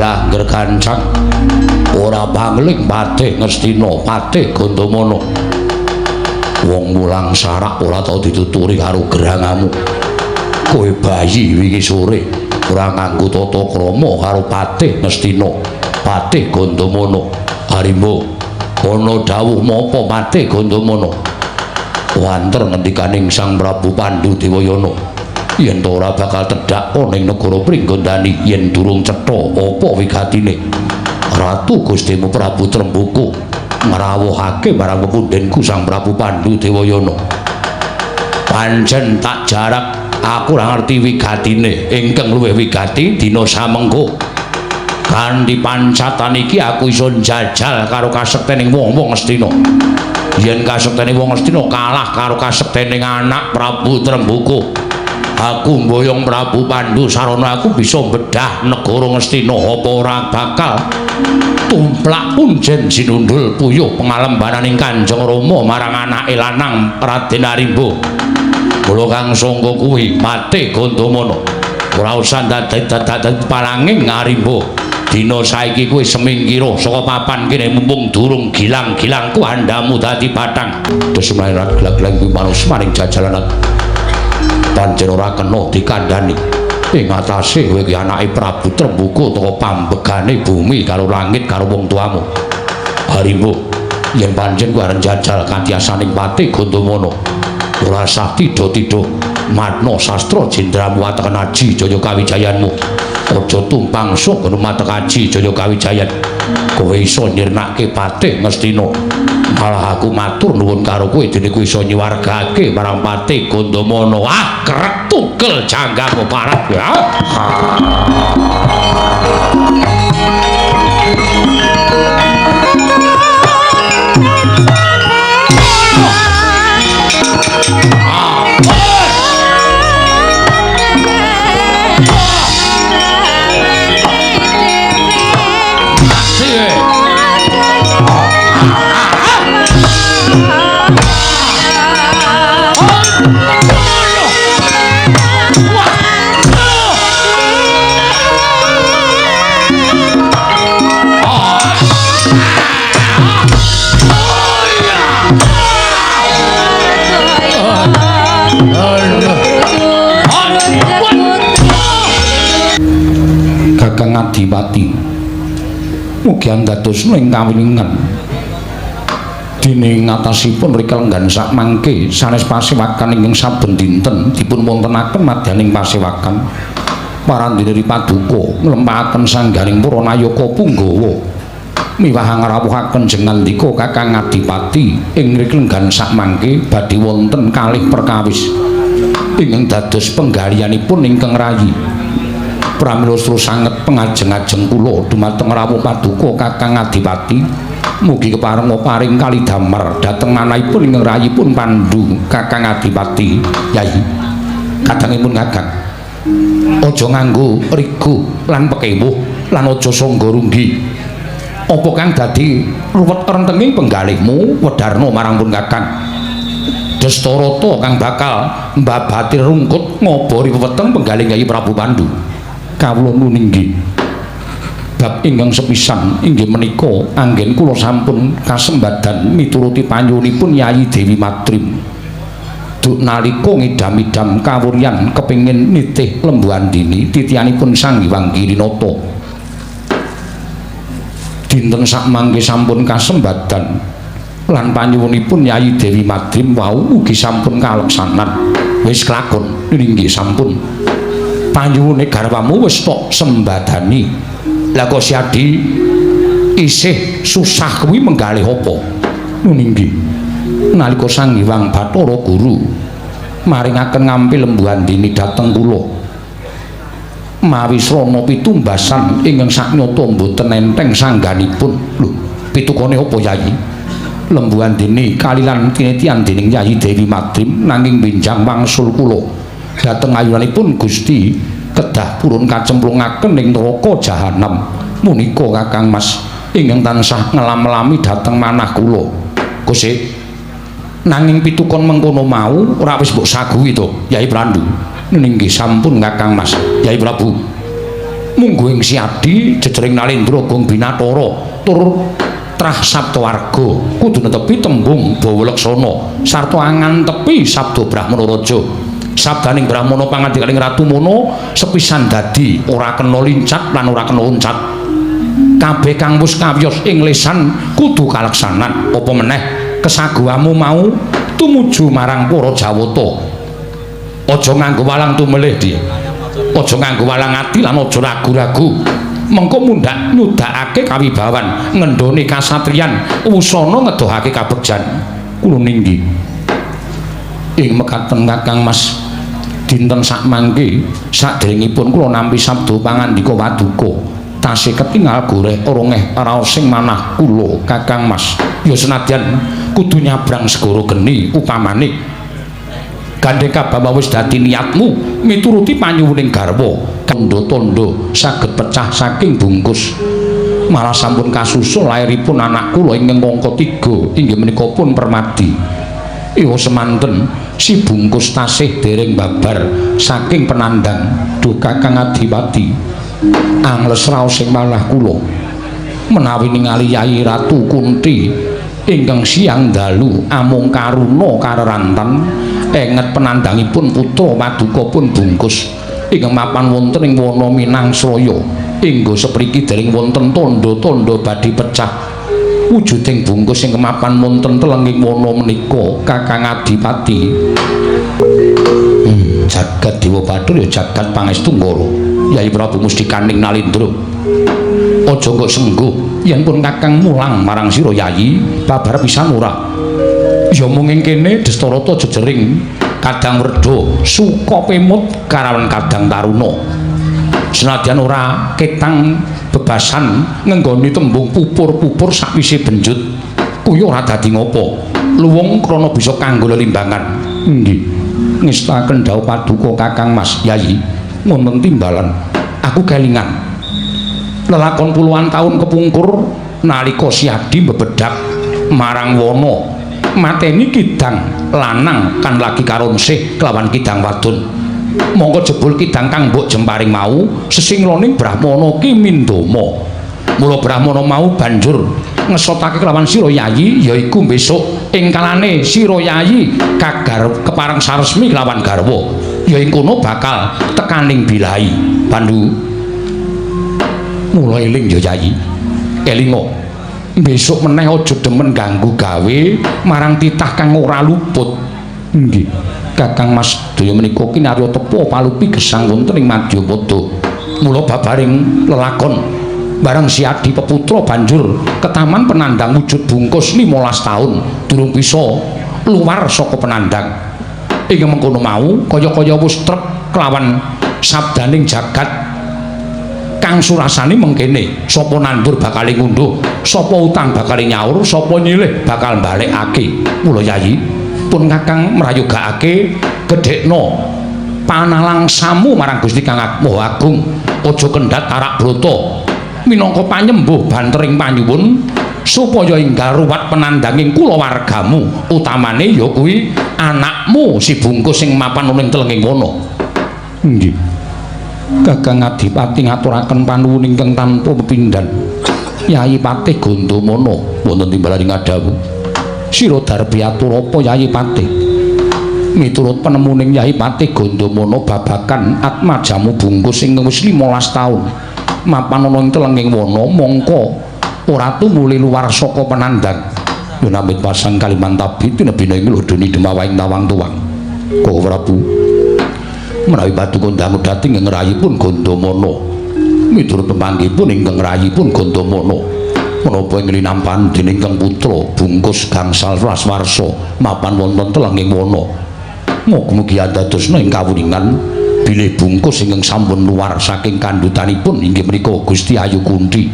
Dalah gergancang ora pangling Patih Ngastina, Patih Gandamana. Wong mulang sarak ora tau dituturi karo gerangamu. Kowe bayi wingi sore ora nganggo tata krama karo Patih Ngastina, Patih Gandamana. Harimba, ana dawuh menapa Patih Gandamana? Wanter ngendikaning Sang Prabu Pandu Dewayana yen ta ora bakal tedhak ana ing negara Pringgondani yen durung cetha apa wigatine. Ratu Gustimu Prabu Tremboko ngrawuhake marang pepundhenku Sang Prabu Pandu Dewayana. Pancen tak jarak aku ora ngerti wigatine, ingkang luwih wigati dina samengko. Kanthi pancatan iki aku iso njajal karo kasektening wong-wong Ngastina. Yen kasektene wong Ngastina kalah karo kasektene anak Prabu Tremboko, aku mboyong Prabu Pandu sarana aku bisa bedah negara Ngastina apa ora bakal tumplak punjen sinundul puyuh pengalembananing Kanjeng Rama marang anake lanang Raden Arimba. Mula kang sangka kuwi Patih Gandamana ora usah dadi palanging Arimba. Dina saiki kuwi semingkira saka papan kene mumpung durung gilang-gilangku andhamu dadi bathang. Terus mlayu glag-glag kuwi manus maring jajalanan. Pancen ora kena dikandhani. Ing atase kowe iki anake Prabu Tremboko teka pambegane bumi karo langit karo wong tuamu. Harimba, yen pancen kowe arep njajal katiasaning Patih Gandamana, ora sah tidha-tidha matna sastra jendramu ateken aji jaya kawijayanmu. Aja tumpang sung matek aji jaya kawijayan. Kowe iso nyirnake Patih Ngastina. Malah aku matur nuwun karo kowe dene kowe iso nyuwargake marang Patih Gandamana. Ah, krek tugel janggamu parat ya. Kakang Adipati, mugi andados ing kawiningan dene ngatasipun rikelenggan sakmangke sanes pasewakan ingkang saben dinten dipun wontenaken madyaning pasewakan parandene paduka nglempahaken sangganing para nayaka punggawa miwah ngrawuhaken jengandika Kakang Adipati ing rikelenggan sakmangke badhe wonten kalih perkawis ingkang dados penggalianipun ingkang rayi. Pramila sanget pengajeng-ajeng kula dumateng rawuh paduka Kakang Adipati mugi keparenga paring kalidamar dhateng manahipun ingkang rayipun Pandu Kakang Adipati. Yai, kadangipun Kakang aja nganggo rigu lan pekewuh lan aja sangga runggi. Apa kang dadi ruwet rentenging penggalihmu wedharna marang pun Kakang. Destarata kang bakal mbabati rungkut ngobori weteng penggalih Yai Prabu Pandu. Kawula nuninggi bab ingkang sepisan inggih menika anggen kula sampun kasembadan mituruti panyuwunipun Yayi Dewi Madrim. Duk nalika ngidam-idam kawuryan kepengin nitih Lembu Andini titihanipun Sang Hyang Girinata. Dinten sakmangke sampun kasembadan lan panyuwunipun Yayi Dewi Madrim wau ugi sampun kaleksanan. Wis kelakon inggih sampun. Panyuwune garwamu wis tok sembadani. Lah kok Siadi isih susah kuwi menggalih apa? Nuninggi. Nalika Sang Hyang Bathara Guru maringaken ngampi Lembu Andini dhateng kula. Mawi srana pitumbasan ingkang saknyata mboten enteng sangganipun. Lho, pitukane apa Yayi? Lembu Andini kalilan tinitian dening Yayi Dewi Madrim nanging benjang wangsul kula. Dhateng ayunanipun Gusti kedah purun kacemplungaken ing neraka jahanam. Munika Kakang Mas ingkang tansah ngelam-elami dhateng manah kula. Gusti, nanging pitukon mengkono mau ora wis mbok saguhi to, Yai Prandu? Nggih sampun Kakang Mas. Yai Prabu, Mungguhing Siadi jejering Nalendra Gong Binatara tur trah Saptawarga kudu netepi tembung Bawa Laksana sarta angantepi sabda Brahmana Raja. Sabdaning Brahmana pangandikaning Ratu Muna sepisan dadi ora kena lincat lan ora kena uncat. Kabeh kang wis kawiyos ing lesan kudu kaleksanan. Apa meneh kesaguhamu mau tumuju marang para Jawata. Aja nganggo walang tumelih, Di. Aja nganggo walang ati lan aja ragu-ragu. Mengko mundhak nyudakake kawibawan, ngendhone kasatriyan, wusana ngedohake kabegjan. Kula ninggi. Ing mekaten Kakang Mas, dinten sakmangke saderengipun kula nampi sabda pangandika paduka, tasih ketingal goreh orongeh raosing manah kula Kakang Mas. Ya senadyan kudu nyabrang segara geni upamane gandeng kababa wis dadi niatmu mituruti panyuwuning garwa, tandha-tandha saged pecah saking bungkus. Malah sampun kasusul lairipun anak kula ingkang angka 3 inggih menika pun Permadi. Iwa semanten si bungkus tasih dereng babar saking penandang. Duh Kakang Adipati, angles raos ing manah kula menawi ningali Yayi Ratu Kunti ingkang siang dalu amung karuna kareranten enget penandangipun putra paduka pun bungkus ingkang mapan wonten ing wana Minangsraya. Inggo sepriki dereng wonten tandha-tandha badhe pecah wujuding bungkus ingkang mapan wonten telenging wana menika Kakang Adipati. Jagat Dewa Bathara ya jagat Pangestu Ngara. Yayi Prabu Mustikaning Nalendra, aja kok sengguh yen pun Kakang mulang marang sira Yayi babar pisan ora. Ya mung ing kene Destarata jejering kadang werda suka pemut karawan kadang taruna. Senadyan ora ketang bebasan ngenggoni tembung pupur-pupur sakwise benjut, kuwi ora dadi ngopo. Luwung krana bisa kanggo lelimbangan. Nggih. Ngestaken dawuh paduka Kakang Mas. Yayi, wonten timbalan. Aku kelingan lelakon puluhan tahun kepungkur nalika Siadi bebedak marang wana mateni kidang lanang kan lagi karonsih kelawan kidang wadon. Mongko jebul kidang kang mbok jemparing mau sesingloning Brahmana Ki Mindama. Mula Brahmana mau banjur ngesotake kelawan sira Yayi, yaiku besok ing kalane sira Yayi kagar kepareng saresmi kelawan garwa, ya ing kono bakal tekaning bilahi. Pandu, mula eling ya Yayi, elinga besok meneh aja demen ganggu gawe marang titah kang ora luput. Nggih Kakang Mas, daya menika kinarya tepa palupi gesang wonten ing Madyapada. Mula babaring lelakon bareng Siadi peputra banjur ketaman penandang wujud bungkus 15 tahun durung bisa luar saka penandang. Ing mengkono mau kaya-kaya wis trep kelawan sabdaning jagat kang surasane mengkene, sapa nandur bakal ngunduh, sapa utang bakal nyaur, sapa nyilih bakal balekake. Mula Yayi, pun Kakang mrayogakake gedhekna panalangsamu marang Gusti Kang Maha Agung. Aja kendhat tarak brata minangka panyembuh bantering panyuwun supaya enggal ruwat penandanging kulawargamu, utamane ya kuwi anakmu si bungkus sing mapan ning telenging wana. Nggih Kakang Adipati, ngaturaken panuwun ingkang tanpa pepindhan. Yayi Patih Gandamana, wonten timbalan ing ngadhawuh. Sira darbi atur apa Yayi Patih? Miturut penemuning Yayi Patih Gandamana babagan atmajamu bungkus ingkang wis 15 taun mapan ana ing telenging wana, mongko ora tumuli luar saka penandang. Yunamit pasang Kalimantabi tinebina ing lodoni demawaing tawang tuwang. Koko Prabu, menawi paduka dangu dhateng ing rayipun Gandamana, miturut pepanggihipun ingkang rayipun Gandamana menapa ing linampan dening ingkang putra bungkus gangsal welas warsa mapan wonten telenging wana. Mugi-mugi andadosna ing kawuningan bilih bungkus ingkang sampun luar saking kandhutanipun inggih menika Gusti Ayu Kunthi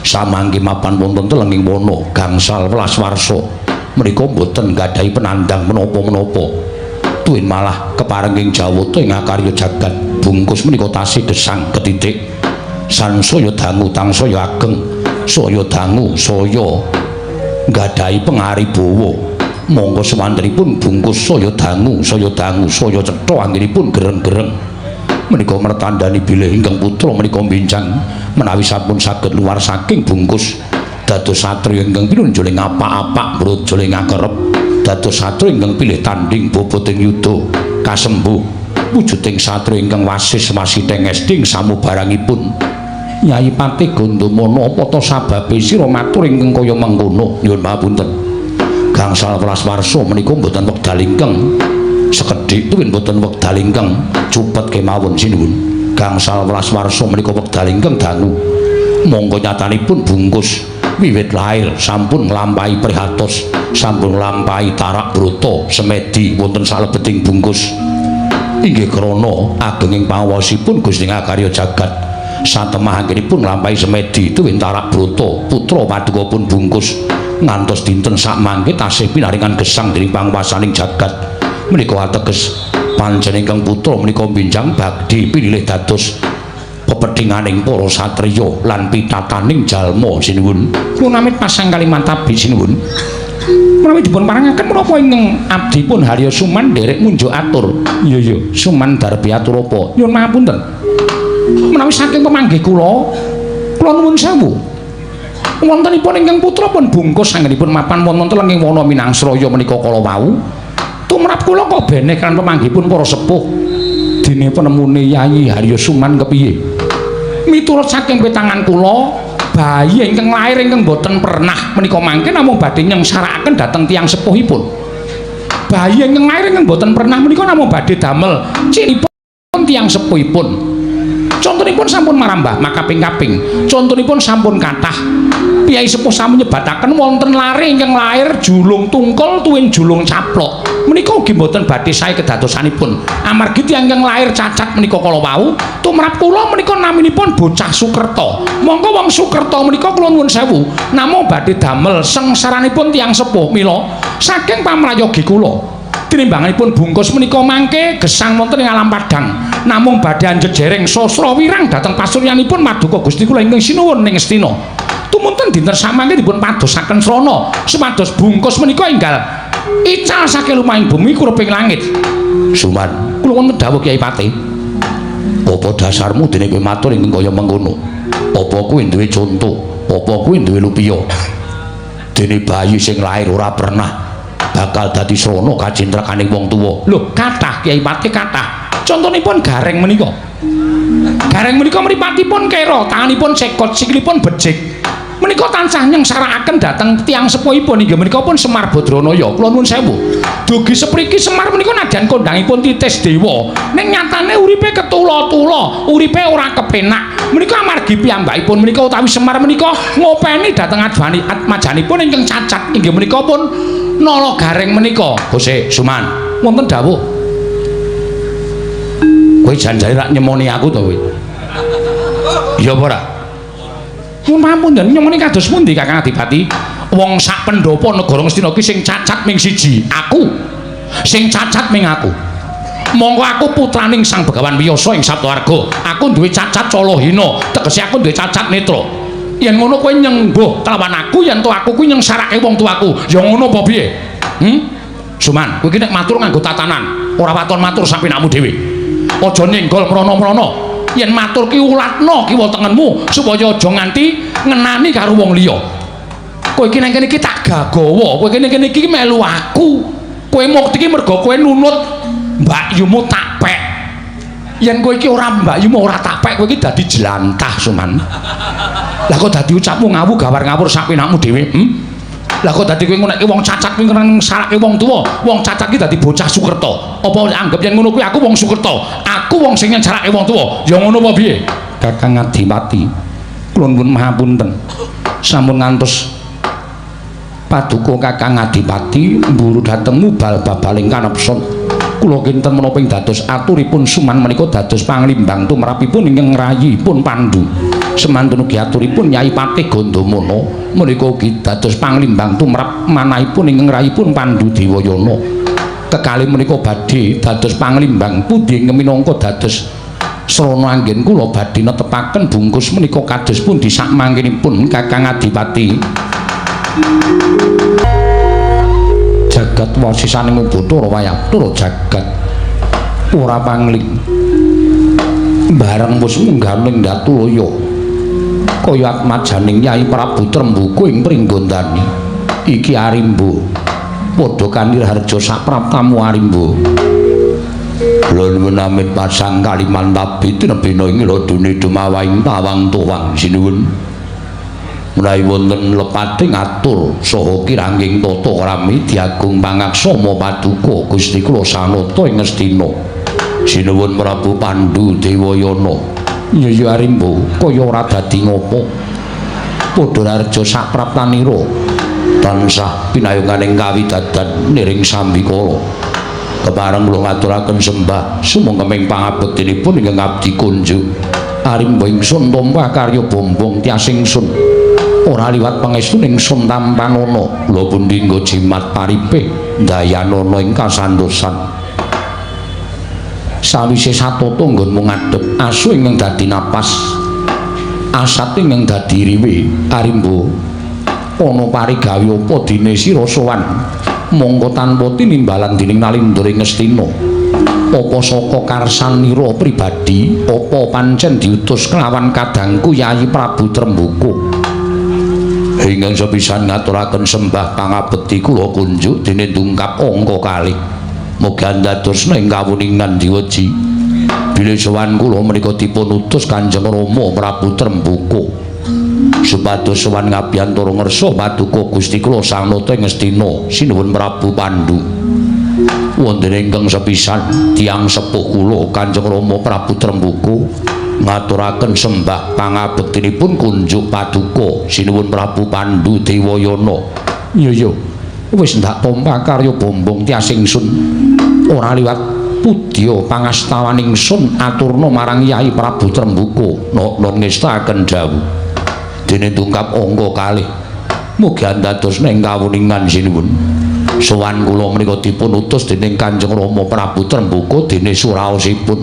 samangke mapan wonten telenging wana gangsal welas warsa menika boten nggadahi penandang menapa-menapa, tuwin malah keparenging jawata ing akarya jagat. Bungkus menika tasih gesang ketitik sansaya dangu tansaya ageng, saya dangu saya nggadahi pengaribawa. Monggo semantenipun bungkus saya dangu saya dangu saya cetha anggenipun gereng-gereng. Menika mertandani bilih ingkang putra menika benjang menawi sampun saged luar saking bungkus dados satriya ingkang pinunjul ing apak-apak mrujul ing akerep, dados satriya ingkang pilih tanding boboting yuda kasembuh, wujuding satriya ingkang wasis wasiteng esti ing samubarangipun. Nyai Patih Gandamana, apa ta sababe sira matur ingkang kaya mengkono? Nyuwun pamunten. Gangsal welas warsa menika mboten wekdal ingkang sekedhik tuwin mboten wekdal ingkang cupet kemawon sinuwun. Gangsal welas warsa menika wekdal ingkang dangu. Monggo nyatanipun bungkus wiwit lair sampun nglampahi prihatos, sampun nglampahi tarak brata semedi wonten salebeting bungkus. Inggih krana agenging pangwasipun Gusti Ngakarya jagat. Satemah anggenipun nglampahi semedi tuwin tarak brata putra padukapun bungkus ngantos dinten sakmangke tasih pinaringan gesang dening pangwasaning jagat. Menika ateges pancen ingkang putra menika benjang badhe pinilih dados pepethinganing para satriya lan pitataning jalma sinuwun. Kula namit pasang kalimat tabi sinuwun. Menawi dipun parengaken menapa ingkang abdipun Harya Suman nderek munjuk atur. Iya iya, Suman darbi atur apa? Nyuwun pangapunten. Menawi saking pemanggih kula, kula nuwun sewu. Wontenipun ingkang putra pun bungkus anggenipun mapan wonten telenging wana Minangsraya menika kala wau. Tumrap kula kok beneh kan pemanggihipun para sepuh. Dene penemune Yayi Harya Suman kepiye? Miturut saking petangan kula, bayi ingkang lair ingkang boten pernah menika mangke namung badhe nyengsarakaken dhateng tiyang sepuhipun. Bayi ingkang lair ingkang boten pernah menika namung badhe damel cinipun tiyang sepuhipun. Contonipun sampun marambah makaping-kaping. Contonipun sampun kathah. Piyai sepuh sampun nyebataken wonten lare ingkang lair julung tungkul tuwin julung caplok. Menika ugi mboten badhe sae kedadosanipun. Amargi tiyang ingkang lair cacat menika kala wau, tumrap kula menika naminipun bocah Sukerta. Mongko wong Sukerta menika kula nuwun sewu, namung badhe damel sengsaranipun tiyang sepuh. Mila saking pamrayogi kula, tinimbanganipun bungkus menika mangke gesang wonten ing alam padhang, namung badhe anjejereng sastra wirang dhateng pasuryanipun maduka Gusti kula ingkang sinuwun ning Astina. Tumunten dinten samangke dipun padosaken srana supados bungkus menika enggal ical saking lumahing bumi kureping langit. Suman, kula wonten dawuh Kyai Patih. Apa dasarmu dene kowe matur ingkang kaya mengkono? Apa kowe duwe conto? Apa kowe duwe lupiya? Dene bayi sing lair ora pernah bakal dadi srana kacintrakaning wong tuwa. Lho, kathah Kyai Patih kathah. Contonipun Gareng menika. Gareng menika mripatipun kera, tanganipun cekot, sikilipun becik. Menika tansah nyengsarakaken dhateng tiyang sepuhipun inggih menika pun Semar Badranaya. Kula nuwun sewu. Dugi sepriki Semar menika nadyan kondhangipun Titis Dewa. Ning nyatane uripe ketula-tula, uripe ora kepenak. Menika amargi piyambakipun menika utawi Semar menika ngopeni dhateng advani atmajanipun ingkang cacat inggih menika pun Nala Gareng menika. Gusti Suman, wonten dawuh. Kowe janjane rak nyemoni aku to kowe? Iya apa ora? Nyuwun pamunten, nyemoni kados pundi Kakang Adipati? Wong sak pendopo negara Ngastina iki sing cacat ming siji, aku. Sing cacat ming aku. Monggo aku putraning Sang Begawan Wiyasa ing Saptawarga. Aku duwe cacat calahina, tegese aku duwe cacat netra. Yen ngono kowe nyengbuh kelawan aku, yen to aku kuwi nyengsarake wong tuaku. Ya ngono apa piye? Hmm? Suman, kowe iki nek matur nganggo tatanan, ora waton matur sapenakmu dhewe. Aja nyenggol mrana-mrana. Yen matur ki ulatno kiwa tengenmu supaya aja nganti ngenani karo wong liya. Kowe iki nang kene iki tak gagawa, kowe iki nang kene iki melu aku. Kowe mukti iki mergo kowe nunut mbakyumu tak pek. Yen kowe iki ora mbakyumu ora tak pek, kowe iki dadi jlantah, Suman. Lah kok dadi ucapmu ngawu gawar ngawur sapenakmu dhewe, hmm? Lah kok dadi kowe ngonekke wong cacat kuwi ngengsarake wong tuwa. Wong cacat ki dadi bocah Sukerta. Apa anggap yen ngono kuwi aku wong Sukerta? Aku wong sing nyengsarake wong tuwa. Ya ngono apa piye? Kakang Adipati, kula nuwun mahapunten. Sampun ngantos paduka Kakang Adipati mburu dhateng mubal babaling kanepson. Kula kinten menapa ing dados aturipun Suman menika dados panglimbang tumrapipun ingkang ngrayipun Pandu. Semantun ugi aturipun Nyai Patih Gandamana menika ugi dados panglimbang tumrap manahipun ingkang ngrayipun Pandu Dewayana. Kekalih menika badhe dados panglimbang pundi ingkang minangka dados srana anggen kula badhe netepaken bungkus menika kados pundi sakmangkinipun Kakang Adipati. Jagat wasisaning Bathara Wayathara jagat ora pangling. Bareng wis munggah ning Datulaya kaya atmajaning Yai Prabu Trembuka ing Pringgondani. Iki Arimba padha kanirharja sapraptamu Arimba. Lha nuwun amit pasang Kalimantabi tinebina ing ladune dumawaing tawang tuwang sinuwun. Menawi wonten lepating atur saha kiranging tata krami diagung pangaksama paduka Gusti kula Sanata ing Ngastina. Sinuwun Prabu Pandhu Dewayana. Ya ya Arimba, kaya ora dadi ngopo. Padha raharja sapraptanira tansah pinayunganing kawidadan niring sambikala. Kepareng kula ngaturaken sembah sumangga pangabektinipun ingkang abdi kunjuk. Arimba ingsun tampa karya bombong tias ingsun. Ora liwat pangestu ingsun tampanana. Lha pundi nggo jimat paripih ndayanana ing kasantosan. Sawise satata nggonmu ngadhep asu ingkang dadi napas, asat ingkang dadi riwe. Arimba, ana parigawe apa dene sira sowan mongko tanpa tinimbalan dening Nalindra ing Ngastina? Apa saka karsanira pribadi, apa pancen diutus kelawan kadangku Yayi Prabu Trembuka? Ingkang sepisan ngaturaken sembah pangabekti kula kunjuk dene dungkap angka kalih. Mugi andadosna ing kawuningan diweji. Bilih sowan kula menika dipun utus Kanjeng Rama Prabu Trembuka supados sowan ngabiyantara ngersa paduka Gusti kula Sanata ing Ngastina. Sinuwun Prabu Pandhu. Wonten ingkang sepisan tiyang sepuh kula Kanjeng Rama Prabu Trembuka ngaturaken sembah pangabektinipun kunjuk paduka sinuwun Prabu Pandhu Dewayana. Ya ya, wis ndak tampa karya bombong tias ingsun. Ora liwat pudya pangastawan ingsun aturna marang Yai Prabu Trembuka. Non ngestakaken dawuh dene tungkap angka kalih. Mugi andadosna ing kawuningan sinuwun. Sowan kula menika dipun utus dening Kanjeng Rama Prabu Trembuka dene suraosipun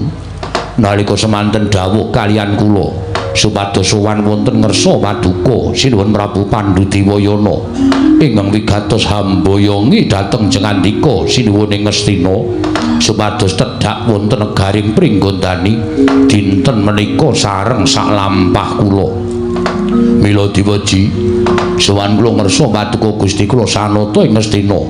nalika semanten dawuh kalian kula supados sowan wonten ngersa paduka sinuwun Prabu Pandhu Dewayana ingkang wigatos hamboyongi dhateng jengandika sinuwun ing Ngastina supados tedhak wonten negaring Pringgondani dinten menika sareng saklampah kula. Mila diweji sowan kula ngersa paduka Gusti kula Sanata ing Ngastina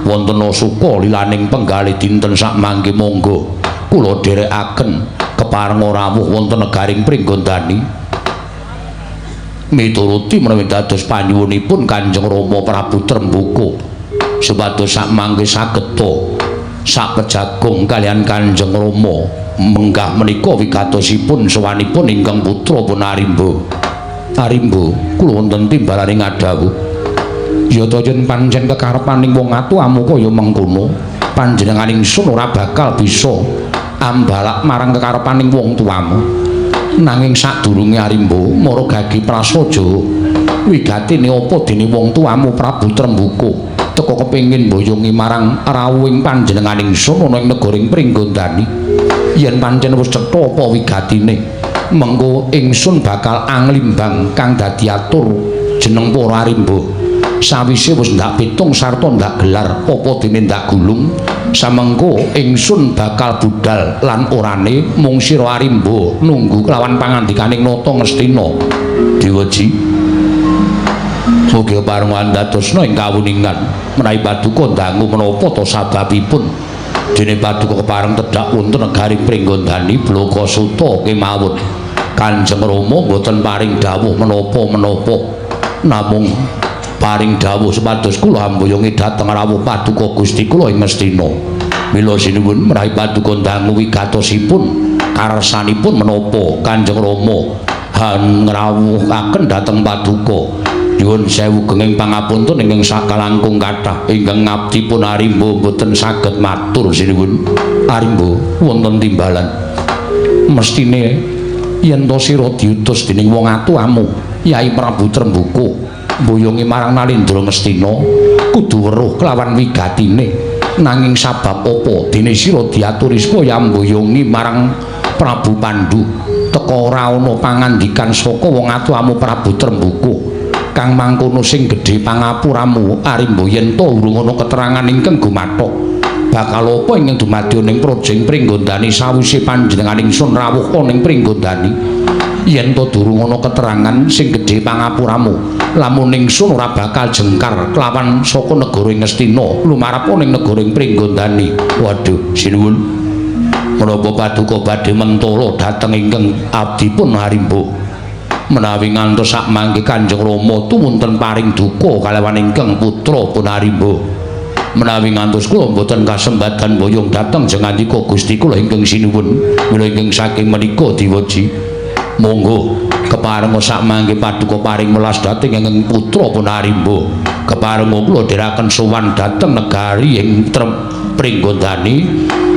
wonten suka lilaning penggalih dinten sakmangke monggo kula dherekaken kepareng rawuh wonten negaring Pringgondani mituruti menawi dados panyuwunipun Kanjeng Rama Prabu Trembuka supados sakmangke sageta sapejagung kalian Kanjeng Rama menggah menika wigatosipun sowanipun ingkang putra pun Arimba. Arimba, kula wonten timbalane ngadhawuh. Ya ta yen pancen kekarepaning wong atuamu kaya mengkono, panjenengan ingsun ora bakal bisa ambalak marang kekarepaning wong tuamu. Nanging sadurunge Arimba mara gagi prasaja wigatine apa dene wong tuamu Prabu Trembuka teka kepengin mboyongi marang rawuhing panjenengan ingsun ana ing negaring Pringgondani. Yen pancen wis cetha apa wigatine, mengko ingsun bakal anglimbang kang dadi atur jeneng para Arimba. Sawise wis ndak pitung sarta ndak gelar apa dene ndak gulung, samengko ingsun bakal budal lan orane mung sira Arimba nunggu kelawan pangandikaning Nata Ngastina. Diweji mugi pareng andadosna ing kawuningan menawi paduka dangu menapa ta sababipun dene paduka kepareng tedhak wonten negaring Pringgondani blaka suta kemawon. Kanjeng Rama boten paring dawuh menapa-menapa, namung paring dawuh supados kula amboyongi dhateng rawuh paduka Gusti kula ing Ngastina. Mila sinuwun menawi paduka dangu wigatosipun karsanipun menapa Kanjeng Rama han ngrawuhaken dhateng paduka. Nyuwun sewu genging pangapunten ingkang sakalangkung kathah ingkang ngabdi pun Arimba boten saged matur sinuwun. Arimba wonten timbalan. Mestine yen to sira diutus dening wong atuamu Yai Prabu Trembuka mboyongi marang Nalindra Ngastina kudu weruh kelawan wigatine. Nanging sabab apa dene sira diaturi supaya mboyongi marang Prabu Pandhu teka ora ana pangandikan saka wong atuamu Prabu Trembuka kang mangkono sing gedhe pangapuramu Arimba yen ta urung ana keterangan ingkang gumathok. Bakal apa ingkang dumadya ning Projeng Pringgondani sawise panjenengan ingsun rawuh ana ning Pringgondani? Yen to durung ana keterangan sing gedhe pangapuramu, lamun ingsun ora bakal jengkar kelawan saka negara Ngastina lumarap ana ning negara Pringgondani. Waduh, sinuwun. Menapa paduka badhe mentala dhateng ingkang abdipun Harimba? Menawi ngantos sak mangke Kanjeng Rama tuwunten paring duka kalawan ingkang putra pun Harimba. Menawi ngantos kula mboten kasembadan boyong dhateng jengandika Gusti kula ingkang sinuwun, mila ingkang saking menika diweji. Monggo keparenga sak mangke paduka paring welas dhateng ingkang putra pun Harimba. Keparenga kula dherekaken sowan dhateng negari ing Pringgondani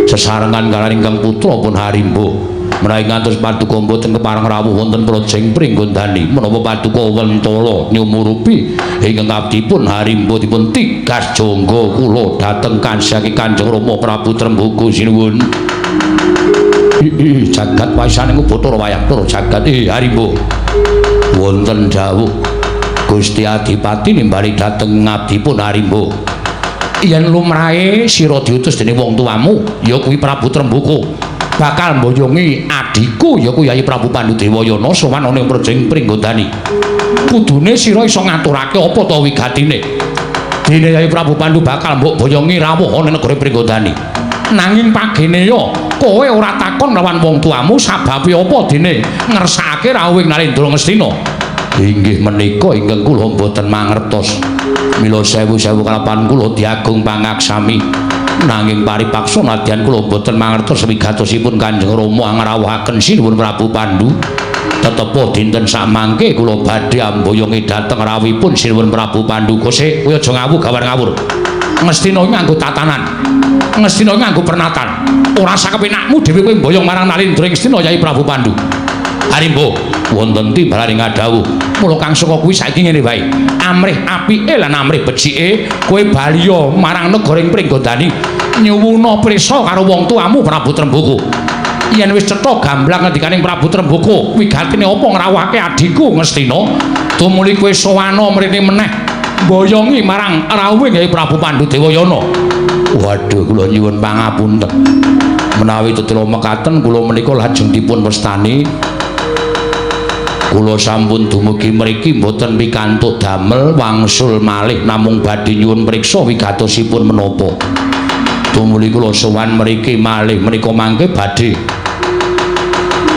sesarengan kaliyan ingkang putra pun Harimba. Menawi ngantos paduka mboten kepareng rawuh wonten Projeng Pringgondani, menapa paduka wentala nyumurupi ingkang abdipun Harimba dipun tigas jangga kula dhateng kansake Kanjeng Rama Prabu Tremboko sinuwun. Ih, jagat waisane Bathara wayah tur jagat. Harimba. Wonten dawuh Gusti Adipati nimbali dhateng abdipun Harimba. Yen lumrahe sira diutus dening wong tuamu, ya kuwi Prabu Tremboko, bakal mboyongi adhiku ya kuwi Yayi Prabu Pandu Dewayana sowan ana ing Projeng Pringgondani. Kudune sira iso ngaturake apa ta wigatine? Dene Yayi Prabu Pandu bakal mbok boyongi rawuh ana ing negara Pringgondani. Nanging pagene ya kowe ora takon lawan wong tuamu sababe apa dene ngersakake rawuhing Narendra Ngastina. Inggih menika ingkang kula mboten mangertos. Mila sewu-sewu kalapan kula diagung pangaksami. Nanging paripaksa nadyan kula mboten mangertos wigatosipun Kanjeng Rama ngrawuhaken Sinuwun Prabu Pandu. Tetepa dinten samangke kula badhe amboyongi dhateng rawuhipun Sinuwun Prabu Pandu. Kose kowe aja ngawur gawan ngawur. Ngastina iki nganggo tatanan. Ngastina iki nganggo pernatan. Ora sakepenakmu dhewe kowe mboyong marang Narendra Ngastina Yayi Prabu Pandu. Harimba wonten timbalaning ngadhawuh. Mula kang saka kuwi saiki ngene wae. Amrih apike lan amrih becike kowe baliya marang negara ing Pringgondani nyuwuna prisa karo wong tuamu Prabu Tremboko. Yen wis cetha gamblang ngendikaning Prabu Tremboko, wigatine apa ngrawuhake adhiku Ngastina, tumuli kowe sowana mrene meneh mboyongi marang rawuhe Yayi Prabu Pandu Dewayana. Waduh, kula nyuwun pangapunten. Menawi tetela mekaten kula menika lajeng dipun wastani. Kula sampun dumugi mriki mboten pikantuk damel wangsul malih namung badhe nyuwun priksa wigatosipun menapa. Tumuli kula sowan mriki malih menika mangke badhe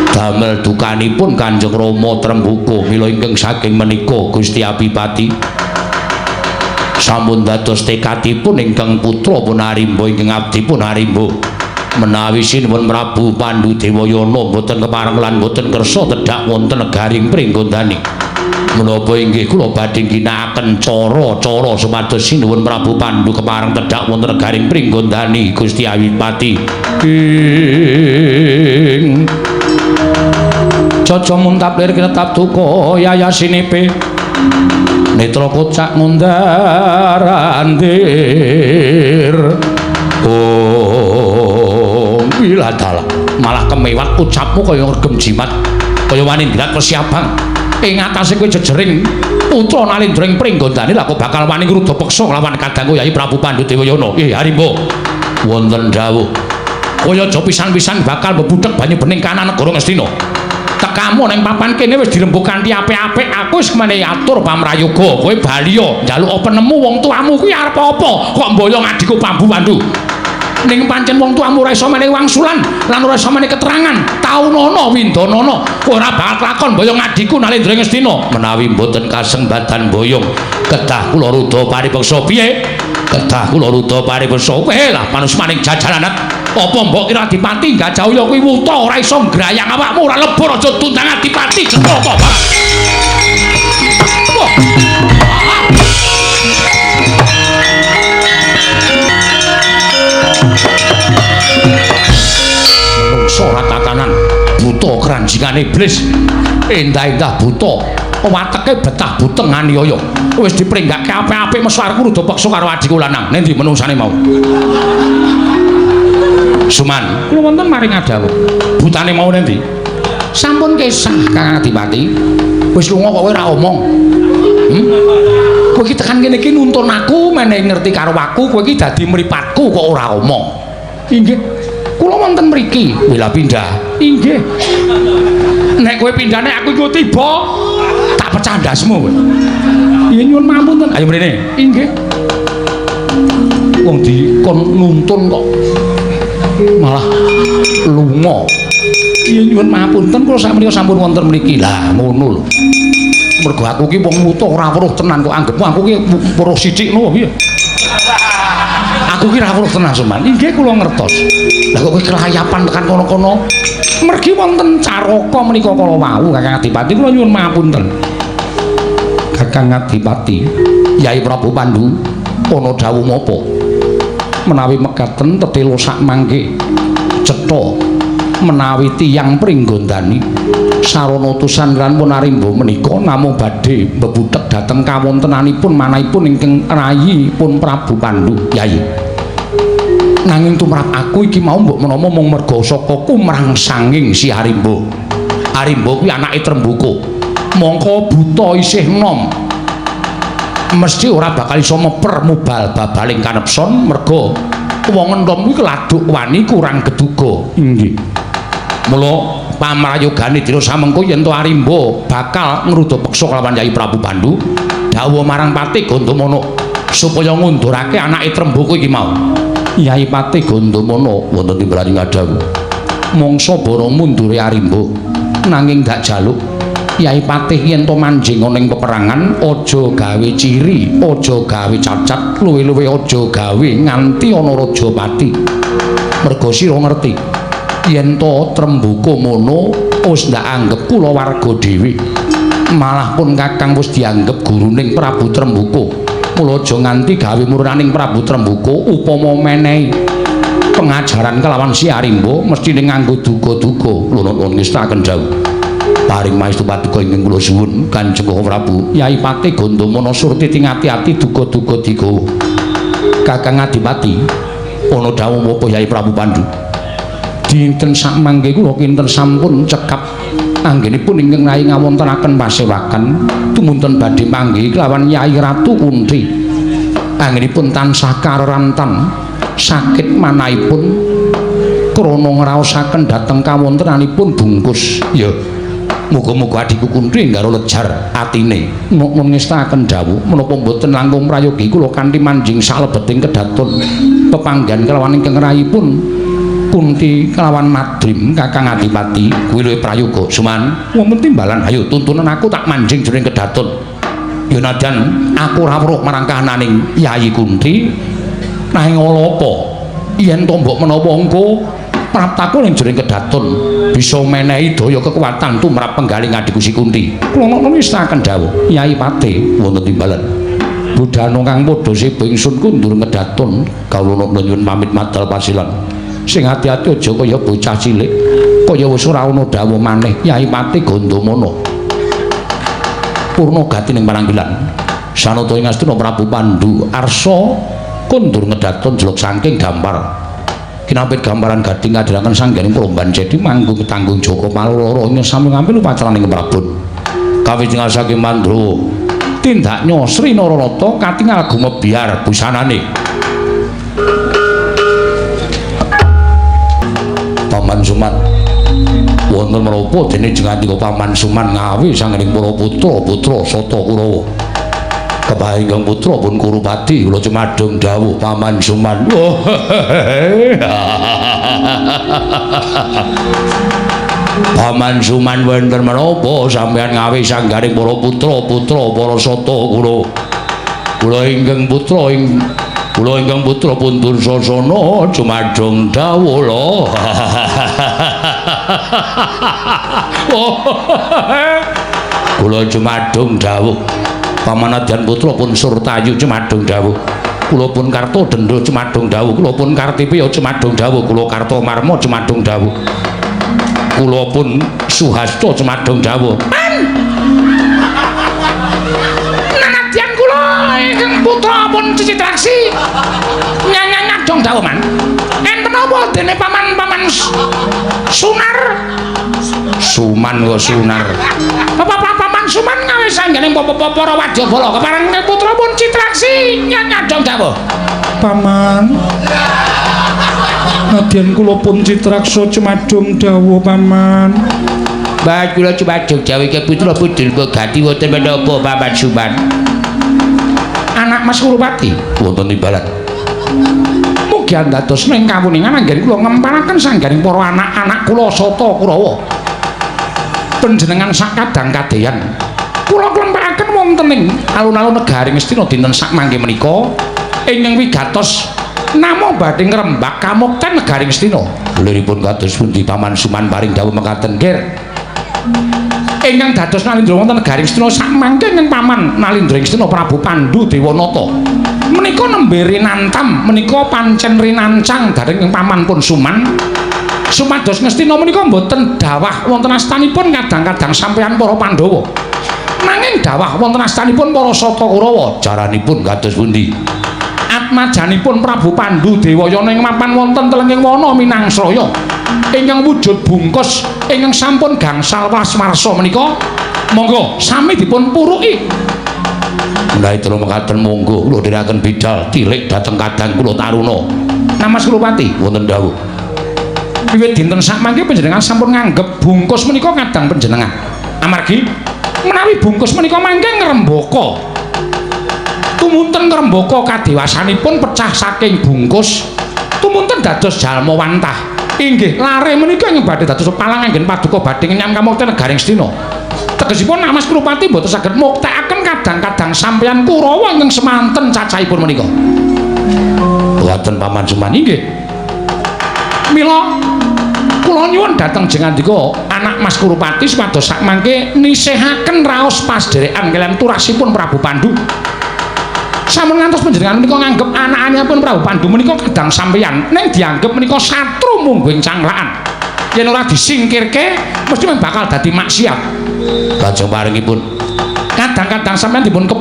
damel dukanipun Kanjeng Rama Tremboko. Mila ingkang saking menika Gusti Abipati sampun dados tekadipun ingkang putra pun Harimba ingkang abdipun Harimba. Menawi Sinuwun Prabu Pandu Dewayana mboten kepareng lan mboten kersa tedhak wonten negaring Pringgondani, menapa inggih kula badhe ginakaken cara-cara supados Sinuwun Prabu Pandu kepareng tedhak wonten negaring Pringgondani Gusti Adipati. Ing caca muntap lir kinetap duka yayasinipe netra kocak ngundar andir. Oh, wiladala malah kemewat ucapmu kaya ngregem jimat kaya wani ndrat wesi abang. Ing atase kowe jejering putra Nalendra ing Pringgondani lah kok bakal wani ngruda peksa nglawan kadangku Yayi Prabu Pandu Dewayana. Harimba wonten dawuh kaya aja pisan-pisan bakal mbebudhek banyu bening kanan negara Ngastina. Tekamu ning papan kene wis dirembug kanthi apik-apik, aku wis menehi atur pamrayoga. Kowe baliya njaluk apa nemu wong tuamu kuwi arep apa kok mboyong adhiku Pambu Pandu. Ning pancen wong tuamu ora iso menehi wangsulan lan ora iso menehi keterangan. Taunana windanana kowe ora bakal lakon mboyong adhiku Nalendra Ngastina. Menawi mboten kasembadan mboyong kedah kula rudha paripeksa. Piye? Kedah kula rudha paripeksa. Kowe lah manusmaning jajalanet. Apa mbok kira Adipati Gajah Uya kuwi wuta ora iso ngrayang awakmu ora lebur aja tundang Adipati Cetaka. Menungso ora tatanan, buta keranjingane iblis. Endah-endah buta, wateke betah buteng aniaya. Wis dipringgake apik-apik mesu arep rudha peksa karo adhiku lanang. Ning ndi menungsane mau? Suman, kula wonten maring adawuh. Butane mau nendi? Sampun kesah Kang Adipati. Wis lunga kok kowe ora omong. Kowe iki tekan kene iki nuntun aku menehi ngerti karo aku, kowe iki dadi mripatku kok ora omong. Inggih. Kula wonten mriki. Wela pindah. Inggih. Nek kowe pindah nek aku iku tiba tak pecah ndasmu kowe. Iya nyuwun pangapunten. Ayo mrene. Inggih. Wong dikon nuntun kok malah lunga. Iya nyuwun pangapunten kula sakmenika sampun wonten mriki. Lah ngono lho. Mergo aku ki wong wuta ora weruh tenan kok anggepmu aku ki weruh sithik ngono piye. Aku ki ora weruh tenan Suman. Inggih kula ngertos. Lah kok kowe kelayapan tekan kono-kono? Mergi wonten caraka menika kala wau Kakang Adipati kula nyuwun pangapunten. Kakang Adipati, Yai Prabu Pandu ana dawuh napa? Menawi mekaten tetela sak mangke cetha menawi tiyang Pringgondani sarana utusan lan pun arimba menika namung badhe mbebuthek dhateng kawontenanipun manahipun ingkang rayi pun Prabu Pandu. Yai, nanging tumrap aku iki mau mbok menawa mung merga saka kumrangsanging si Arimba. Arimba kuwi anake Trembuka, mongko buta isih enom mesti ora bakal iso meper mubal babaling kanepson merga wong entom kuwi keladuk wani kurang geduga. Inggih. Mula pamrayogane dina samengko yen to Arimba bakal ngruda peksa kelawan Yai Prabu Pandu dawuh marang Patih Gandamana supaya ngundurake anake Trembuka iki mau. Yai Patih Gandamana wonten timbalan ngadhawuh mangsa bara mundure Arimba nanging dak jaluk Yai Patih yen to manjing ana ing peperangan aja gawe ciri, aja gawe cacat, luwih-luwih aja gawe nganti ana raja pati. Merga sira ngerti yen to Trembuka mono wis ndak anggep kula warga dhewe. Malah pun Kakang wis dianggep guruning Prabu Trembuka. Mula aja nganti gawe murunaning Prabu Trembuka upama menehi pengajaran kelawan si Arimba mesti nganggo duga-duga. Lho ngestaken dawuh. Paring maestu paduka ingkang kula suwun Kanjeng Prabu. Yai Patih Gandamana surti ati-ati duga-duga digawa. Kakang Adipati ana dawuh apa Yai Prabu Pandu? Dinten sakmangke kula kinten sampun cekap anggenipun ingkang rai ngawontenaken pasewakan tumunten badhe panggih kelawan Yai Ratu Kunti. Anggenipun tansah karerantan sakit manahipun krana ngraosaken dhateng kawontenanipun bungkus. Ya muga-muga adhiku Kunti nggaro lejar atine. Nuwun ngestaken dawuh menapa mboten langkung prayogi kula kanthi manjing salebeting kedaton pepanggihan kelawan ingkang rayipun Kunti kelawan Madrim Kakang Adipati kuwi luwih prayoga. Suman wonten timbalan ayo tuntunan aku tak manjing jroning kedaton. Ya nadyan aku ora weruh marang kahananing Yayi Kunti nanging ala apa yen to mbok menawa engko praptaku ning jroning kedaton bisa menehi daya kekuatan tumrap penggaling adhiku si Kunti. Kula ngono ngestaken dawuh Yai Patih wonten timbalan. Budhana kang padha seba ingsun kundur ngedaton kawula nyuwun pamit madal pasilan. Sing ati-ati aja kaya bocah cilik kaya wis ora ana dawuh maneh Yai Patih Gandamana. Purna gati ning pananggilan. Sanata ing Astina Prabu Pandu arsa kundur ngedaton jeluk saking gampar. Kinapit gambaran gading kadhirangan sangganing Promban Cedi manggung tanggung Joko Paloro ing sami ngampil upacaraning Prabon. Kawit saking Mandra tindaknya Sri Nararata katingal gumebyar busanane. Paman Suman wonten menapa dene jengandika Paman Suman ngawi sangganing para putra-putra Sata Kurawa. Kepaing putra pun Kurupati kula cumadung dawuh Paman Suman. Paman Suman wonten menapa sampeyan ngawi sanggaring para putra-putra para Sata Kurawa. Kula ingkang putra ing kula ingkang putra pun Dursasana cumadung dawuh lho. Kula cumadung dawuh Pamanadyan putra pun Surtayu cumadung dawuh. Kula pun Kartadenda cumadung dawuh. Kula pun Kartipiya cumadung dawuh. Kula Kartamarma cumadung dawuh. Kula pun Suhasta cumadung dawuh. Nanadyan kula ingkang putra pun Cicitraksi nyanyangadong dawuh man. Enten apa dene paman-paman Sunar? Suman kok Sunar. Bapak paman Suman ngawe Mangke sangganing para wadyabala kepareng putra pun Citraksi nyadong dawuh. Paman. Nadyan kula pun Citraksa cumadung dawuh, Paman. Mbah kula cumadung dawuh ke putra pun Durmagati wonten menapa Paman Suman? Anak Mas Kurupati wonten imbalan. Mugi andados ing kawuningan anggen kula ngempalaken sangganing para anak-anak kula Sata Kurawa. Panjenengan sak kadang kadeyan. Kula klempakaken wonten ing alun-alun negari Ngastina dinten sak mangke menika ingkang wigatos namung badhe ngrembak kamukten negari Ngastina. Liripun kados pundi Paman Suman paring dawuh mekaten, Ger? Ingkang dados Nalindra wonten negari Ngastina sak mangke ing Paman Nalindra Ngastina Prabu Pandu Dewanata. Menika nembe rinantam, menika pancen rinancang dhateng ing Paman pun Suman. Supados Ngastina menika mboten dawah wonten astanipun kadang-kadang sampeyan para Pandhawa. Nanging dawah wonten astanipun para Sata Kurawa. Caranipun kados pundi? Atmajanipun Prabu Pandu Dewayana ing mapan wonten telenging wana Minangsraya. Ingkang wujud bungkus ingkang sampun gangsal welas warsa menika monggo sami dipun puruki. Menawi telu mekaten monggo kula dherekaken bidal tilik dhateng kadang kula Taruna. Namas Kurupati wonten dawuh. Wiwit dinten sakmangke panjenengan sampun nganggep bungkus menika kadang panjenengan. Amargi menawi bungkus menika mangke ngrembaka. Tumunten ngrembaka kadewasanipun pecah saking bungkus, tumunten dados jalma wantah. Inggih, lare menika ingkang badhe dados palang anggen paduka badhe ngenyam kamukten negari Ngastina. Tegesipun Mas Kurupati mboten saged muktekaken kadang-kadang sampeyan Kurawa ingkang semanten cacahipun menika. Boten Paman Suman. Inggih. Mila kula nyuwun dhateng jengandika anak Mas Kurupati supados sakmangke nisihaken raos pasdherekan kaliyan turasipun Prabu Pandu. Sampun ngantos panjenengan menika nganggep anak-anakipun Prabu Pandu menika kadang sampeyan ning dianggep menika satru mungguing canglakan. Yen ora disingkirke mesti bakal dadi maksiat. Lajeng paringipun kadang-kadang sampeyan dipun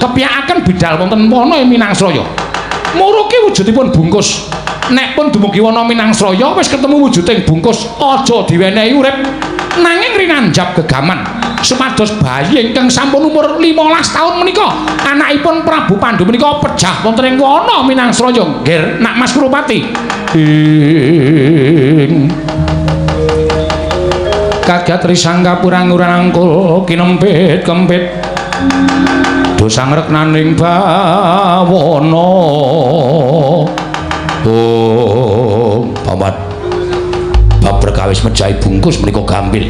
kepiyakaken bidal wonten wana Minangsraya. Muruki wujudipun bungkus. Nek pun dumugi wana Minangsraya wis ketemu wujuding bungkus, aja diwenehi urip nanging rinanjap gegaman supados bayi ingkang sampun umur 15 taun menika anakipun Prabu Pandu menika pejah wonten ing wana Minangsraya. Nggih, Nak Mas Kurupati. Ing kagat risang kapurang urangkul kinempit kempit dosang reknaning bawana. Oh, Paman. Bab perkawis mejahi bungkus menika gampil.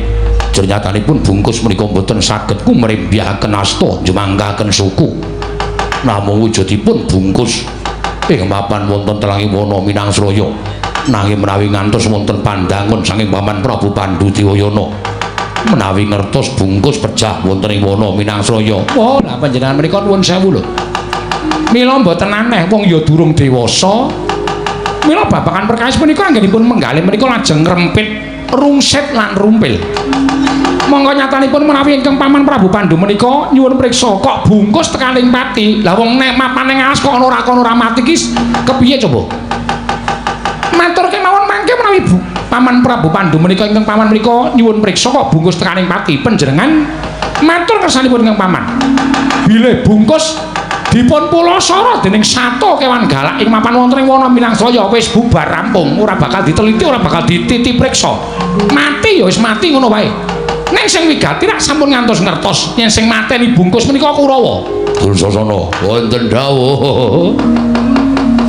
Jernyatanipun bungkus menika mboten saged kumrembyahaken asta njumangkaken suku. Namung wujudipun bungkus ing mapan wonten telangi wana Minangsraya. Nanging menawi ngantos wonten pandangun saking Paman Prabu Pandu Dewayana, menawi ngertos bungkus pejah wonten ing wana Minangsraya. Oh, lah panjenengan menika nuwun sewu lho. Mila mboten aneh wong ya durung dewasa. Mila babagan perkawis menika anggenipun menggalih menika lajeng ngrempit rungsit lan rumpil. Monggo nyatanipun menawi ingkang Paman Prabu Pandu menika nyuwun priksa kok bungkus tekaning pati. Lah wong nek mapane ngalas kok ana ora kono ora mati ki kepiye coba? Matur kemawon mangke menawi Paman Prabu Pandu menika ingkang paman menika nyuwun priksa kok bungkus tekaning pati. Panjenengan matur kersanipun ingkang paman. Bilih bungkus dipun pulasara dening sato kewan galak ing mapan wonten ing wana Minangsraya wis bubar rampung, ora bakal diteliti, ora bakal dititi priksa. Mati ya wis mati ngono wae. Ning sing wigati rak sampun ngantos ngertos yen sing mateni bungkus menika Kurawa. Dursasana wonten dawuh.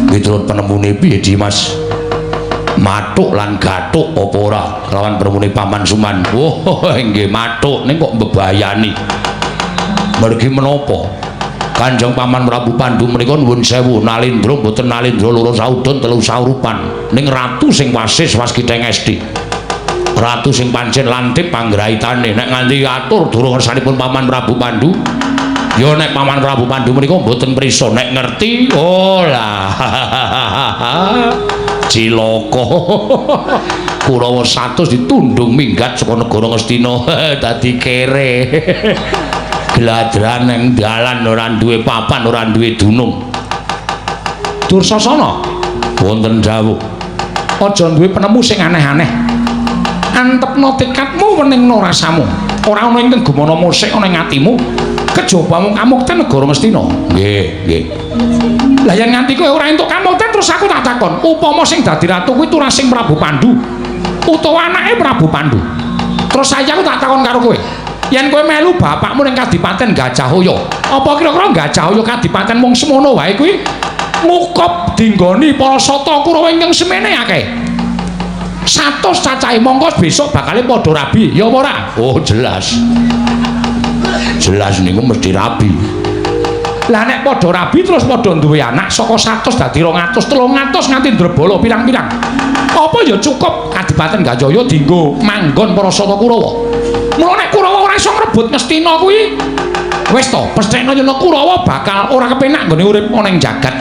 Miturut penemune piye Dimas? Mathuk lan gathuk apa ora lawan penemune Paman Suman? Oh, nggih mathuk ning kok mbebayani. Mergi menapa? Kanjeng Paman Prabu Pandu menika nuwun sewu nalindra mboten nalindra loro saudon telu saurupan ning ratu sing wasis waskiteng esti. Ratu sing pancen lantip panggraitane nek nganti atur durung ngersanipun Paman Prabu Pandu. Ya nek Paman Prabu Pandu menika mboten prisa nek ngerti oh lah cilaka. Kurawa 100 ditundung minggat saka negara Ngastina dadi kere. Gladran nang dalan ora duwe papan ora duwe dunung. Dursasana wonten dawuh. Aja duwe penemu sing aneh-aneh. Antepno tekadmu weningno rasamu. Ora ana ingkang gumana musik ana ing atimu kejaba mung kamukten negara Ngastina. Nggih, nggih. Lah yen nganti kowe ora entuk kamukten terus aku tak takon, upama sing dadi ratu kuwi turasing Prabu Pandu utawa anake Prabu Pandu. Terus saya aku tak takon karo kowe. Yen kowe melu bapakmu ning Kadipaten Gajahaya, apa kira-kira Gajahaya Kadipaten mung semono wae kuwi ngukup dinggoni para sata Kurawa ingkang semene akeh. 100 cacahe mongko besok bakale padha rabi, ya apa ora? Oh, jelas. Jelas niku mesti rabi. Lah nek padha rabi terus padha duwe anak saka 100 dadi 200, 300 nganti ndrebala pirang-pirang. Apa ya cukup Kadipaten Gajahaya dienggo manggon para sata Kurawa? Mula nek Kurawa ora iso ngrebut Ngastina kuwi wis to, pesthekno yen Kurawa bakal ora kepenak nggone urip ana ing jagat.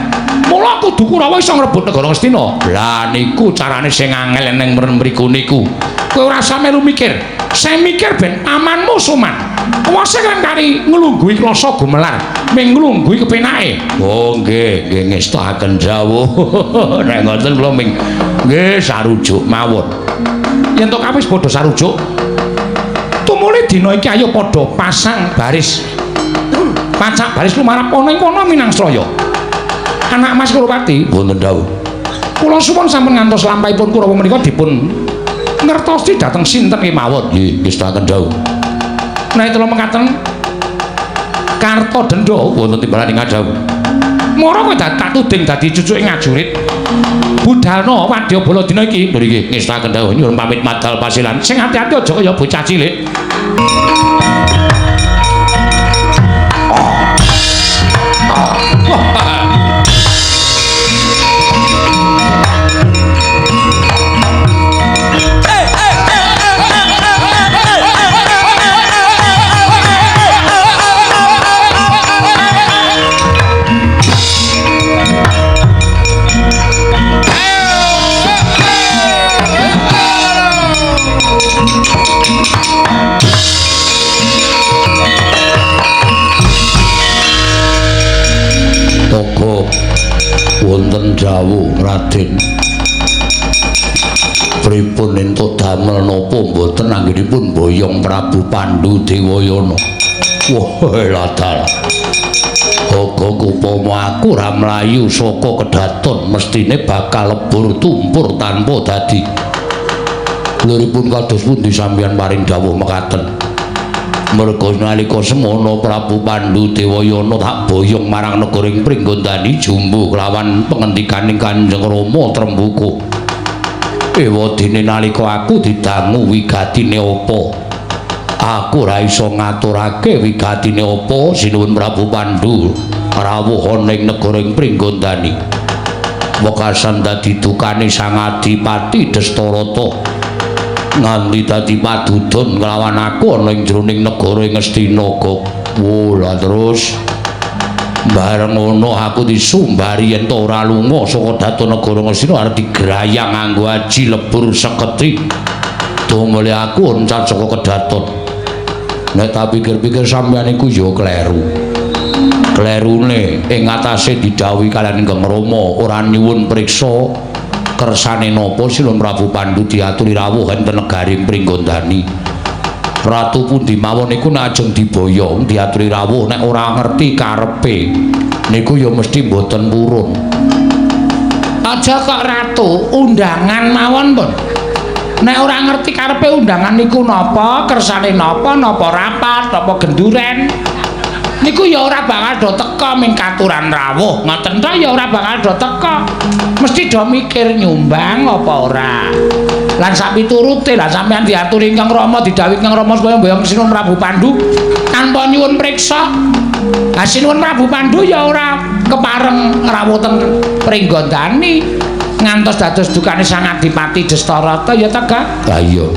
Mula kudu Kurawa iso ngrebut negara Ngastina. Lah niku carane sing angel ning mriku niku. Kowe ora usah melu mikir. Sing mikir ben pamanmu Suman. Kuwase kan kari nglungguhi klasa gumelar, ming nglungguhi kepenake. Oh nggih, nggih ngestakaken dawuh. Nek ngoten kula ming nggih sarujuk mawon. Yen to kabeh padha sarujuk, tumuli dina iki ayo padha pasang baris. Pacak baris lumarap ana ing kono Minangsraya. Anak Mas Kurupati, wonten dawuh. Kula suwun sampun ngantos lampahipun Kurawa menika dipun ngertosi dhateng sinten kemawon. Nggih, ngestakaken dawuh. Nek kula mekaten Karta Denda wonten timbalan ing dawuh. Mara kowe tak tuding dadi cucuke ngajurit. Budalna wadyabala dina iki. Lho nggih, ngestakaken dawuh nyuwun pamit madal pasilan. Sing ati-ati aja kaya bocah cilik. Wonten dawuh Raden, pripun entuk damel napa mboten anggenipun boyong Prabu Pandu Dewayana? Wah ladal, Gogok upama aku ora mlayu saka kedaton mestine bakal lebur tumpur tanpa dadi. Luripun kados pundi sampeyan paring dawuh mekaten? Merga nalika semono Prabu Pandu Dewayana tak boyong marang negara ing Pringgondani jumbuh kelawan pengendikaning Kanjeng Rama Trembuku. Ewadene nalika aku didangu wigatine apa? Aku ora iso ngaturake wigatine apa sinuwun Prabu Pandu rawuh ana ing negara ing Pringgondani. Wekasan dadi dukane Sang Adipati Destarata. Nganti dadi padudon nglawan aku ana ing jroning negara ing Ngastina. Lah terus bareng ngono aku disumbari yen to ora lunga saka daton negara Ngastina arep digrayang nganggo aji lebur seketi. Domole aku oncat saka kedaton. Nek tak pikir-pikir sampeyan iku ya kleru. Klerune ing atase didhawuhi kaliyan Ingkang Rama ora nyuwun priksa kersane napa Sinuwun Prabu Pandu diaturi rawuh enten negari Pringgondani. Ratu pundi mawon niku nek ajeng diboyong diaturi rawuh nek ora ngerti karepe niku ya mesti mboten purun. Aja kok ratu undangan mawon pun. Nek ora ngerti karepe undangan niku napa, kersane napa, napa rapat, napa genduren. Niku ya ora bakal do teka ming katuran rawuh. Ngoten ta ya ora bakal do teka. Mesti do mikir nyumbang apa ora. Lan sak piturute lah sampeyan diaturi Ingkang Rama, didhawuhi Ingkang Rama supaya mboyong Sinuwun Prabu Pandu tanpa nyuwun priksa. Lah Sinuwun Prabu Pandu ya ora kepareng rawuh teng Pringgondani ngantos dados dukane Sang Adipati Destarata ya ta, Kak? Lah iya.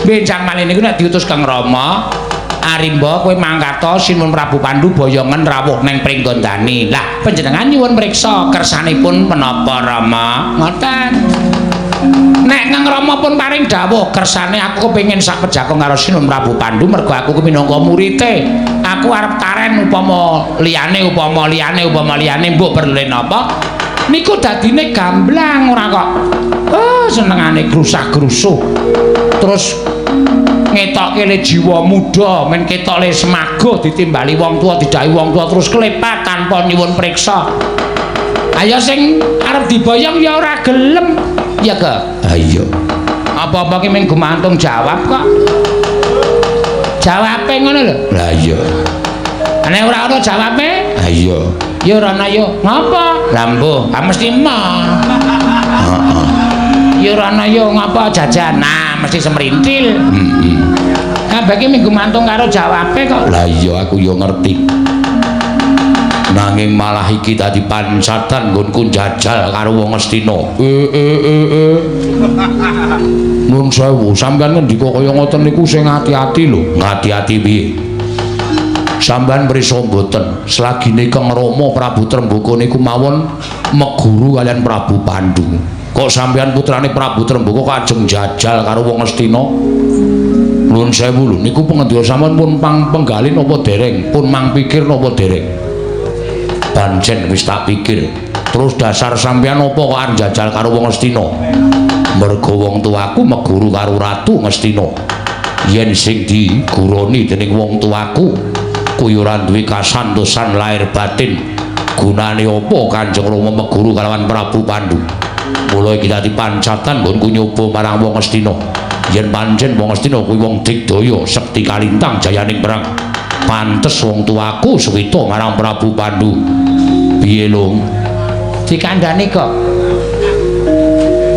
Benjang malih niku nek diutus Kang Rama, Arimba kowe mangkata Sinuwun Prabu Pandu boyongen rawuh neng Pringgondani. Lah panjenengan nyuwun priksa kersanipun menapa Rama? Ngoten. Nek Kang Rama pun paring dawuh kersane aku kepengin sak pejakon karo Sinuwun Prabu Pandu mergo aku ku minangka murite. Aku arep taren upama liyane upama liyane upama liyane mbok perlune napa? Niku dadine gamblang ora kok. Oh senengane grusah-grusuh. Terus Ngetokke le jiwa muda, men ketok le semago ditimbali wong tuwa, didahi wong tuwa terus klepat tanpa nyuwun priksa. Ayo sing arep diboyong ya ora gelem. Ya ke? Ha iya. Apa-apa ki mung gumantung jawab kok. Jawabe ngono lho. Lah iya. Nek ora ana jawabe, Ha iya. ya ora ana ya. Ngapa? Lah mbuh, ha mesti emoh. Heeh. Ya ora ana ya ngapa jajan. Nah, mesti semrintil. Heeh. Kabeh ki mung gumantung karo jawabe kok. Lah iya aku ya ngerti. Nanging malah iki dadi pancatan nggonku njajal karo wong Ngastina. Nuwun sewu, sampeyan ngendika kaya ngoten niku sing ati-ati lho. Ngati-ati piye? Sampeyan mrisa mboten, selagine Kang Rama Prabu Trembaka niku mawon meguru kalian Prabu Pandu. Kok sampeyan putrane Prabu Trembaka kajeng jajal karo wong Ngastina? Nuwun sewu lho, niku pengendika sampeyan pun pang penggalih napa dereng? Pun mang pikir napa dereng? Pancen wis tak pikir. Terus dasar sampeyan apa kok arep jajal karo wong Ngastina? Mergo wong tuaku meguru karo Ratu Ngastina. Yen sing diguroni dening wong tuaku kuwi ora duwe kasantosan lahir batin. Gunane apa Kanjeng Rama meguru kalawan Prabu Pandu? Mula iki dadi pancatan nggonku nyoba marang wong Ngastina. Yen pancen wong Ngastina kuwi wong digdaya, sekti kalintang jayaning perang. Pantes wong tuaku suwita marang Prabu Pandu. Piye, Lung? Dikandhani kok.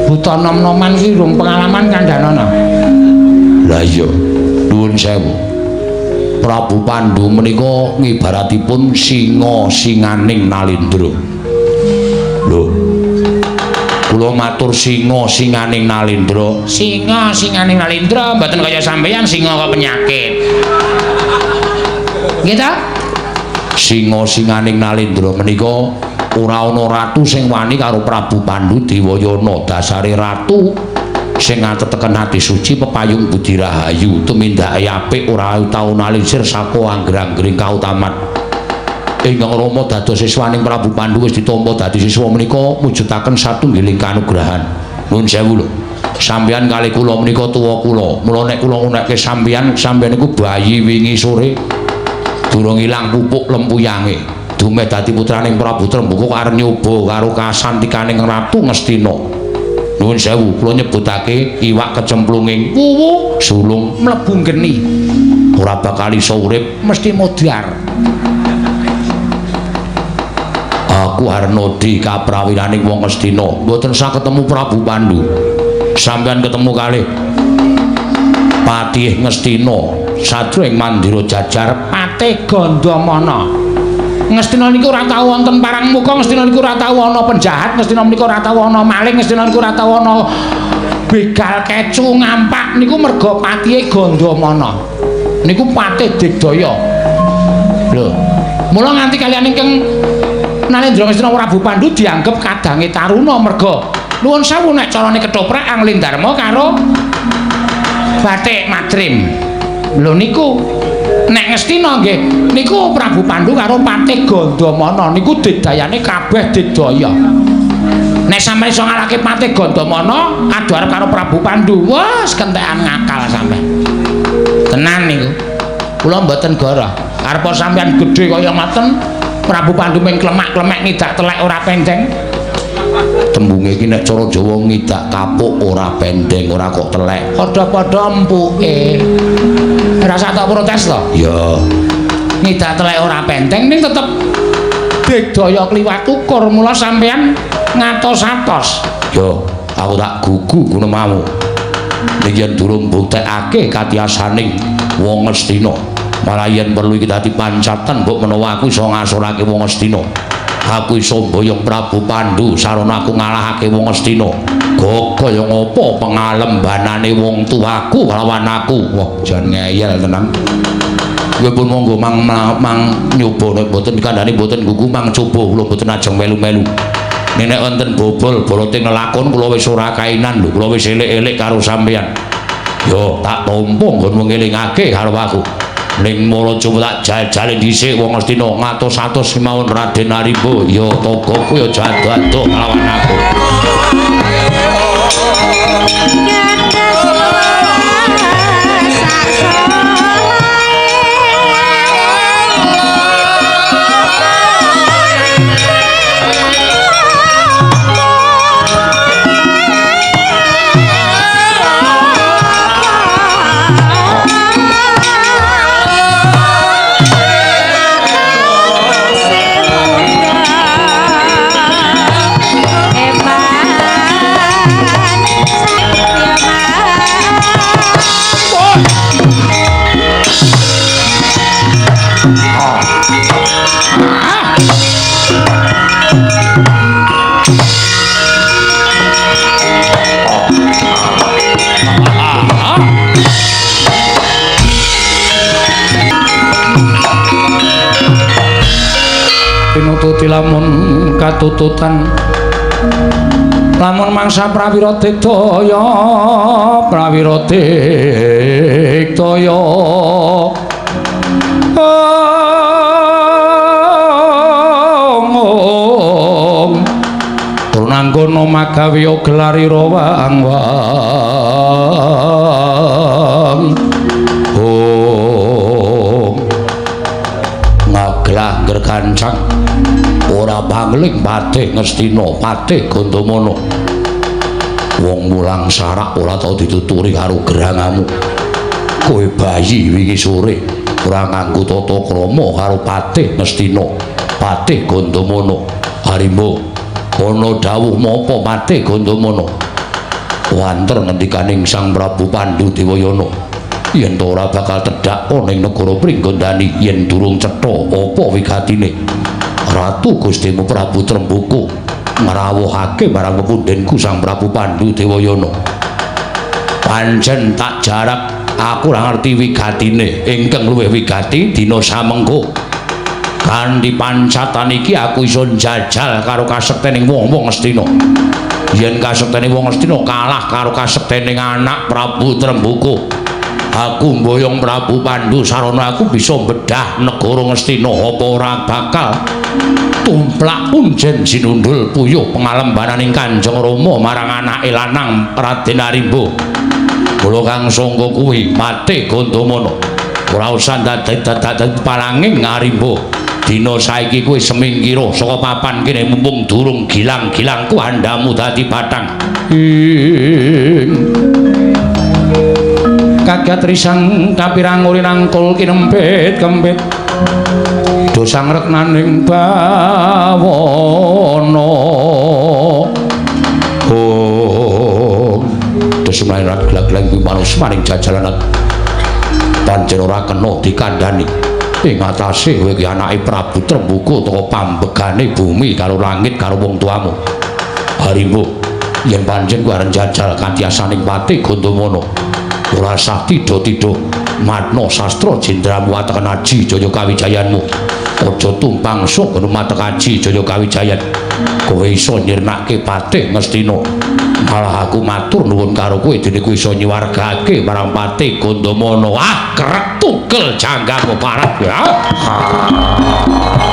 Buta nom-noman ki rung pengalaman kandhanana. Lah iya, nuwun sewu. Prabu Pandu menika ngibaratipun singa singaning Nalendra. Lho. Kula matur singa singaning Nalendra. Singa singaning Nalendra mboten kaya sampeyan singa kok penyakit. Nggih ta? Singa singaning Nalendra menika ora ana ratu sing wani karo Prabu Pandu Dewayana. Dasare ratu sing ngateteken ati suci pepayung budi rahayu tumindake apik ora tau nalisir saka angger-anggering kautaman. Ingkang Rama dados siswaning Prabu Pandu wis ditampa dadi siswa menika mujudaken satunggiling kanugrahan. Nuwun sewu lho. Sampeyan kalih kula menika tuwa kula. Mula nek kula ngunekke sampeyan, sampeyan niku bayi wingi sore durung ilang pupuk lempuyange. Dumeh dadi putraning Prabu Trembaka kok arep nyoba karo kasantikaning Ratu Ngastina. Nuwun sewu, kula nyebutake iwak kecemplunging wuwu sulung mlebu geni. Ora bakal iso urip, mesti modar. Aku Harnodi kaprawiraning wong Ngastina, mboten sah ketemu Prabu Pandu. Sampeyan ketemu kalih Patih Ngastina sajroning mandira jajar Patih Gandamana. Ngastina niku ora tau wonten parang muka, Ngastina niku ora tau ana penjahat, Ngastina menika ora tau ana maling, Ngastina niku ora tau ana begal kecu ngampak niku merga patihe Gandamana. Niku patih digdaya. Lho, mula nganti kaliyan ingkang Nalendra Ngastina Prabu Pandu dianggep kadange taruna merga nuwun sewu nek carane ketoprak Angling Darma karo Batik Madrim. Lho niku nek Ngastina nggih niku Prabu Pandu karo Patih Gandamana niku digdayane kabeh digdaya. Nek sampeyan iso ngalahke Patih Gandamana adu arep karo Prabu Pandu, wah kentekan ngakal sampeyan. Tenan niku. Kula mboten goroh. Arep sampeyan gedhe kaya ngoten, Prabu Pandu mung klemak-klemek ngidak telek ora pendeng. Tembunge iki nek cara Jawa ngidak kapuk ora pendeng, ora kok telek. Padha-padha empuke. Rasa tak protes to? Ya. Ngidak telek ora pendeng ning tetep digdaya kliwat ukur, mula sampeyan ngatos-atos. Ya, aku tak gugu ngono mau. Ning yen durung mbuktekake katiasaning wong Ngastina, malah yen perlu iki dadi pancatan mbok menawa aku iso ngasorake wong Ngastina. Aku iso mboyong Prabu Pandu sarana aku ngalahake wong Ngastina. Kaya ngapa pengalembanane wong tuaku kalawan aku. Wah, jan ngeyel tenan. Kowe pun monggo mang mang nyoba nek mboten kandhane mboten gugu mang coba kula mboten ajeng melu-melu. Nek wonten bobol bolote ngelakon kula wis ora kainan lho, kula wis elik-elik karo sampeyan. Yo tak tampa nggon ngelingake karo aku. Ning mula coba tak jajale dhisik wong Ngastina ngatos-atos mawon Raden Arimba. Ya togoku ya jatuh-jatuh nglawan aku. Pinututi lamun katututan lamun mangsa prawira digdaya prawira digdaya ong Trunanggono magawe gelarira wang wang ong ngaglah gergancang ora pangling patih Ngastina patih Gandamana. Wong mulang sarak ora tau dituturi karo gerangamu. Kowe bayi wingi sore ora nganggo tata krama karo patih Ngastina patih Gandamana. Harimbo ana dawuh menapa patih Gandamana? Wanter ngendikaning Sang Prabu Pandhu Dewayana yen to ora bakal tedhak ana ing negara Pringgondani yen durung cetha apa wigatine. Ratu Gustimu Prabu Trembuku ngrawuhake marang pepundhenku Sang Prabu Pandhu Dewayana. Pancen tak jarak aku ora ngerti wigatine, ingkang luwih wigati dina samengko. Kanthi pancatan iki aku iso njajal karo kasektening wong-wong Ngastina. Yen kasektene wong Ngastina kalah karo kasektening anak Prabu Trembuku, aku mboyong Prabu Pandhu sarana aku bisa bedah negara Ngastina apa ora bakal tumplak punjen sinundul puyuh pengalembananing Kanjeng Rama marang anake lanang Raden Arimba. Kula kang sangka kuwi mate Gandamana. Ora usah dadi palanging Arimba. Dina saiki kuwi semingkira saka papan kene mumpung durung gilang-gilangku andhamu dadi bathang. Kagat risang kapirang uri nangkul kinempit kempit dosang reknaning bawana. Oh desemae rat glag-glag kuwi manus maring jajalan pancen ora kena dikandhani. Ing atase kowe iki anake Prabu Trembuku teka pambegane bumi karo langit karo wong tuamu. Harimbo yen pancen kowe arep njajal kanthi asaning patih Gandamana ora sah tidha-tidha matna sastra jendramu ateken aji jaya kawijayanmu. Aja tumpang sok matek aji jaya kawijayan. Kowe iso nyirnake patih Ngastina. Malah aku matur nuwun karo kowe dene kowe iso nyuwargake marang patih Gandamana. Ah krek tugel janggamu parat ya. Bapak.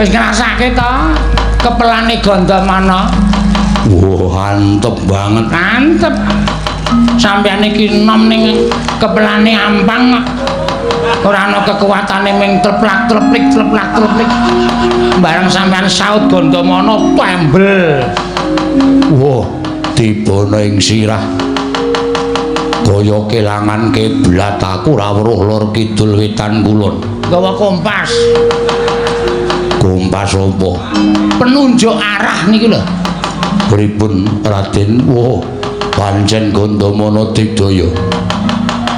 Wis ngrasake to kepelane Gandamana. Wah, antep banget. Antep. Sampeyan iki nom ning kepelane ampang ora ana kekuatane ming tleplak-tleplik tleplak-tleplik. Bareng sampeyan saut Gandamana tembel. Wah, tibana ing sirah. Kaya kelangan kiblat aku ora weruh lor kidul wetan kulon. Gawa kompas. Kompas apa? Penunjuk arah niki lho. Pripun Raden? Wah, pancen Gandamana digdaya.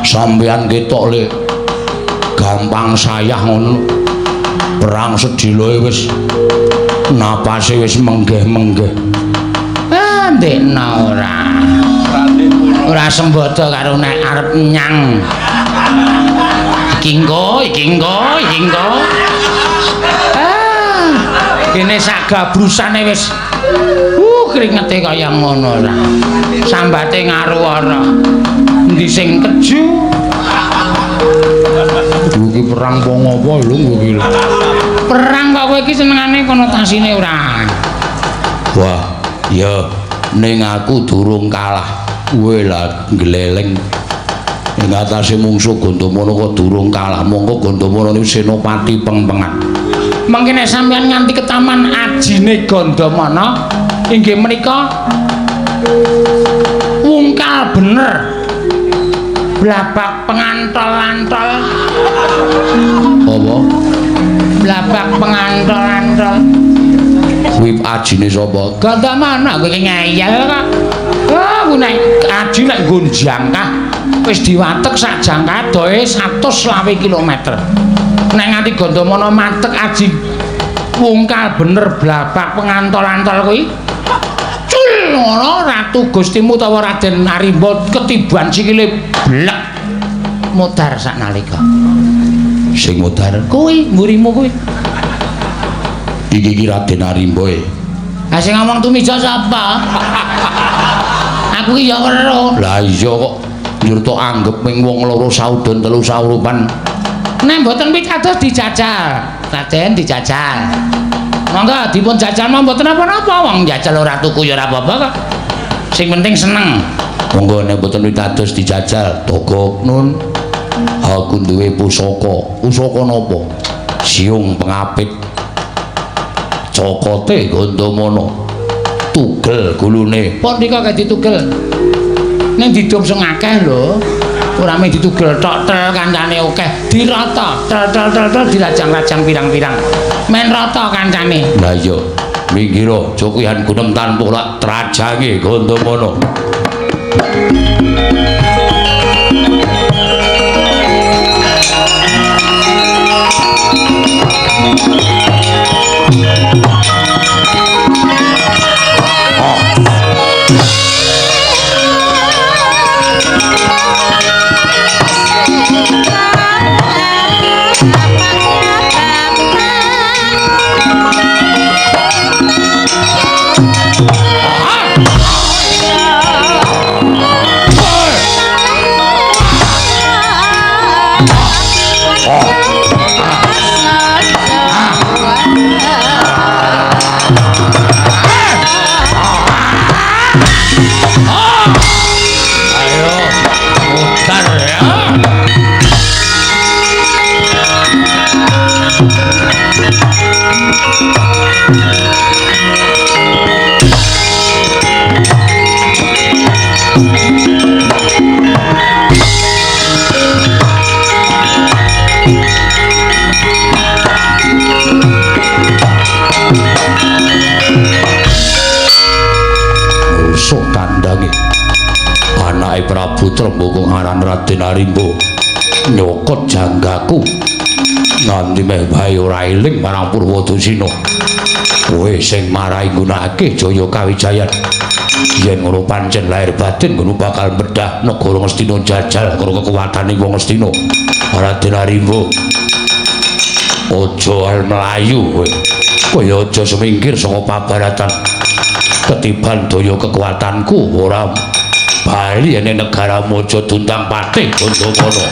Sampeyan ketok lek gampang sayah ngono. Perang sediloe wis napase wis menggeh-menggeh. Ah, ndekno ora. Ora sembodo karo nek arep nyang. Iki engko, iki engko, iki engko. Ah, kene sak gabrusane wis kringete kaya ngono lah. Sambate ngaruwara. Endi sing keju? Iki perang apa ngopo lho iki. Perang kok kowe iki senengane konotasine ora. Wah, ya ning aku durung kalah. Kowe lah gleleng ing atase mungsuh Gandamana kok durung kalah. Monggo Gandamana niku senopati pengpengan. Mangke nek sampeyan nganti ketaman ajine Gandamana inggih menika wungkal bener. Blabak pengantol-antol. Apa? Blabak pengantol-antol. Kuwi ajine sapa? Gandamana kowe iki ngeyel kok. Ah, ku nek aji nek nggon jangkah wis diwatek sak jangkah adohe 120 km. Nek nganti Gandamana matek aji wungkal bener blabak pengantol-antol kuwi. Cul ngono Ratu Gustimu utawa Raden Arimba ketiban sikile blek mudhar saknalika. Sing mudhar kuwi mburimu kuwi. Iki iki Raden Arimba e. Ha sing ngomong tumija sapa? Aku ki ya weruh. Lah iya kok njur tok anggep ming wong loro saudon telu saurupan. Nek mboten pitados dijajal. Raden dijajal. Monggo dipun jajal mboten napa-napa wong jajal ora tuku ya ora apa-apa kok. Sing penting seneng. Monggo nek mboten pitados dijajal, Togok Nun. Aku duwe pusaka. Pusaka napa? Siung pengapit. Cokote Gandamana. Tugel gulune. Pon nika kae ditugel. Ning didum sing akeh lho. Ora mung ditugel tok tel kancane akeh. Dirata tel tel tel tel dirajang-rajang pirang-pirang. Men rata kancane. Lah iya, minggira jokihan gunem tanpa lak trajange Gandamana. Musuh tandange anake Prabu Tremboko aran Raden Arimba nyokot janggaku nganti meh wae ora eling marang Purwadasina. Kowe sing marai nggunakake Jaya Kawijayan yen ngono pancen lahir batin ngono bakal medhah negara Ngastina jajal karo kekuwatane wong Ngastina. Raden Arimba aja mlayu kowe. Kowe aja semingkir saka pabaratan. Ketiban daya kekuatanku ora bali ene negaramu aja tuntang patih Gandamana.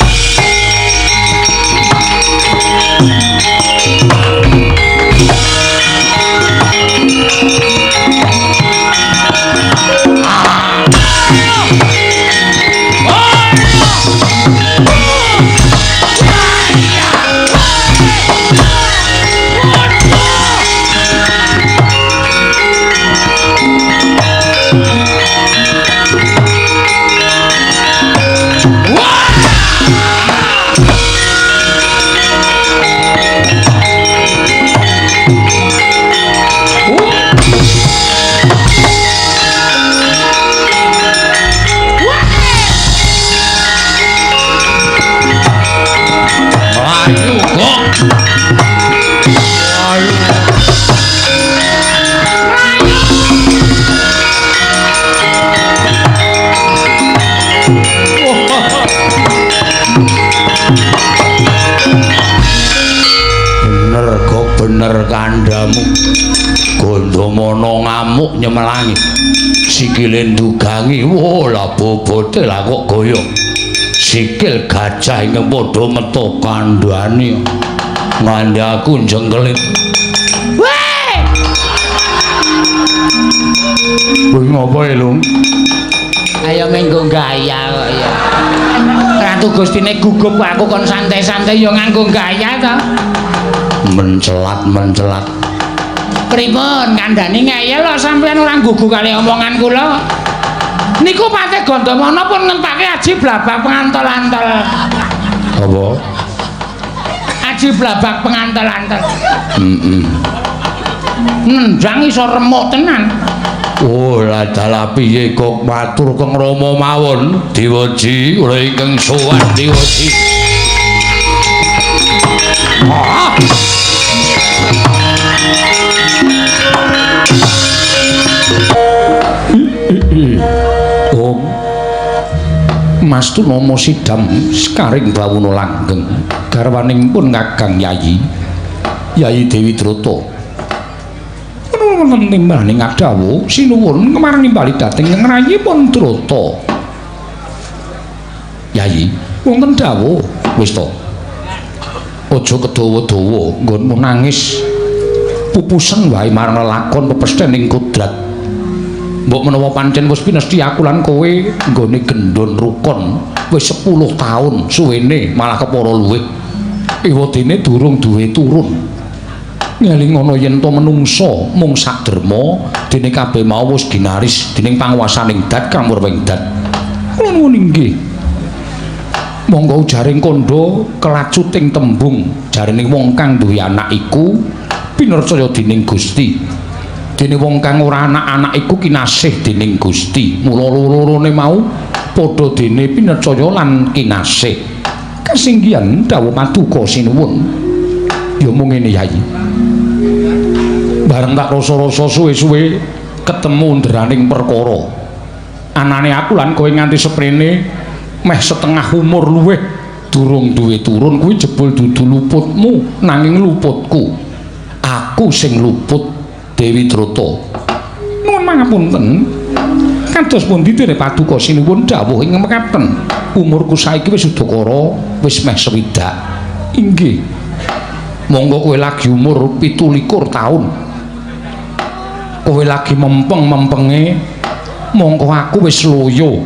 Bener kandhamu. Gandamana ngamuk nyemelangi. Sikile ndugangi. Wah, lah bobote lah kok goyo. Sikil gajah ingkang padha metu kandhane. Nganti aku jengkelit. Weh! Kuwi ngopo e, Lung? Ayo menggo gaya kok ya. Ratu Gustine gugup kok aku kon santai-santai ya nganggo gaya to. Mencelat-mencelat. Pripun kandhane ngeyel kok sampeyan ora gugu kali omongan kula? Niku Patih Gandamana pun ngentake aji blabak pengantol-antol. Apa? Aji blabak pengantol-antol. Heeh. Nendang iso remuk tenan. Oh, lah dalah piye kok matur keng Rama mawon Dewaji kula ingkang sowan Dewaji. Ah. Om Mas Tunomo Sidam sekaring bawuna langgeng garwaning pun Kakang Yayi Yayi Dewi Drota wonten timbaning adawu sinuwun kemarang nimbali dhateng ngrayipun Drota. Yayi wonten dawuh wis to aja kedawa-dawa nggonmu nangis pupusen wae marang lelakon pepesthen ing kodrat. Mbok menawa pancen wis pinesti aku lan kowe nggone gendon rukun wis 10 taun suwene malah kepara luwih. Ewadene durung duwe turun. Ngeling ana yen to menungsa mung saderma dene kabeh mau wis ginaris dening panguwasaning dat kamurwing dat. Kula nuwun inggih. Monggo ujaring kandha kelacuting tembung jarene wong kang duwe anak iku pinercaya dening Gusti. Dene wong kang ora anak-anak iku kinasih dening Gusti. Mula loro-lorone mau padha dene pinercaya lan kinasih. Kasinggihan dawuh paduka sinuwun. Ya mung ngene Yai. Bareng tak rasa-rasa suwe-suwe ketemu nderaning perkara. Anane aku lan kowe nganti seprene meh setengah umur luwih durung duwe turun kuwi jebul dudu luputmu nanging luputku. Aku sing luput Dewi Drota. Nuwun pangapunten. Kados pundi dene paduka sinuwun dawuh ing mekaten. Umurku saiki wis udakara wis meh 60. Inggih. Monggo kowe lagi umur 27 taun. Kowe lagi mempeng-mempenge, mongko aku wis loyo.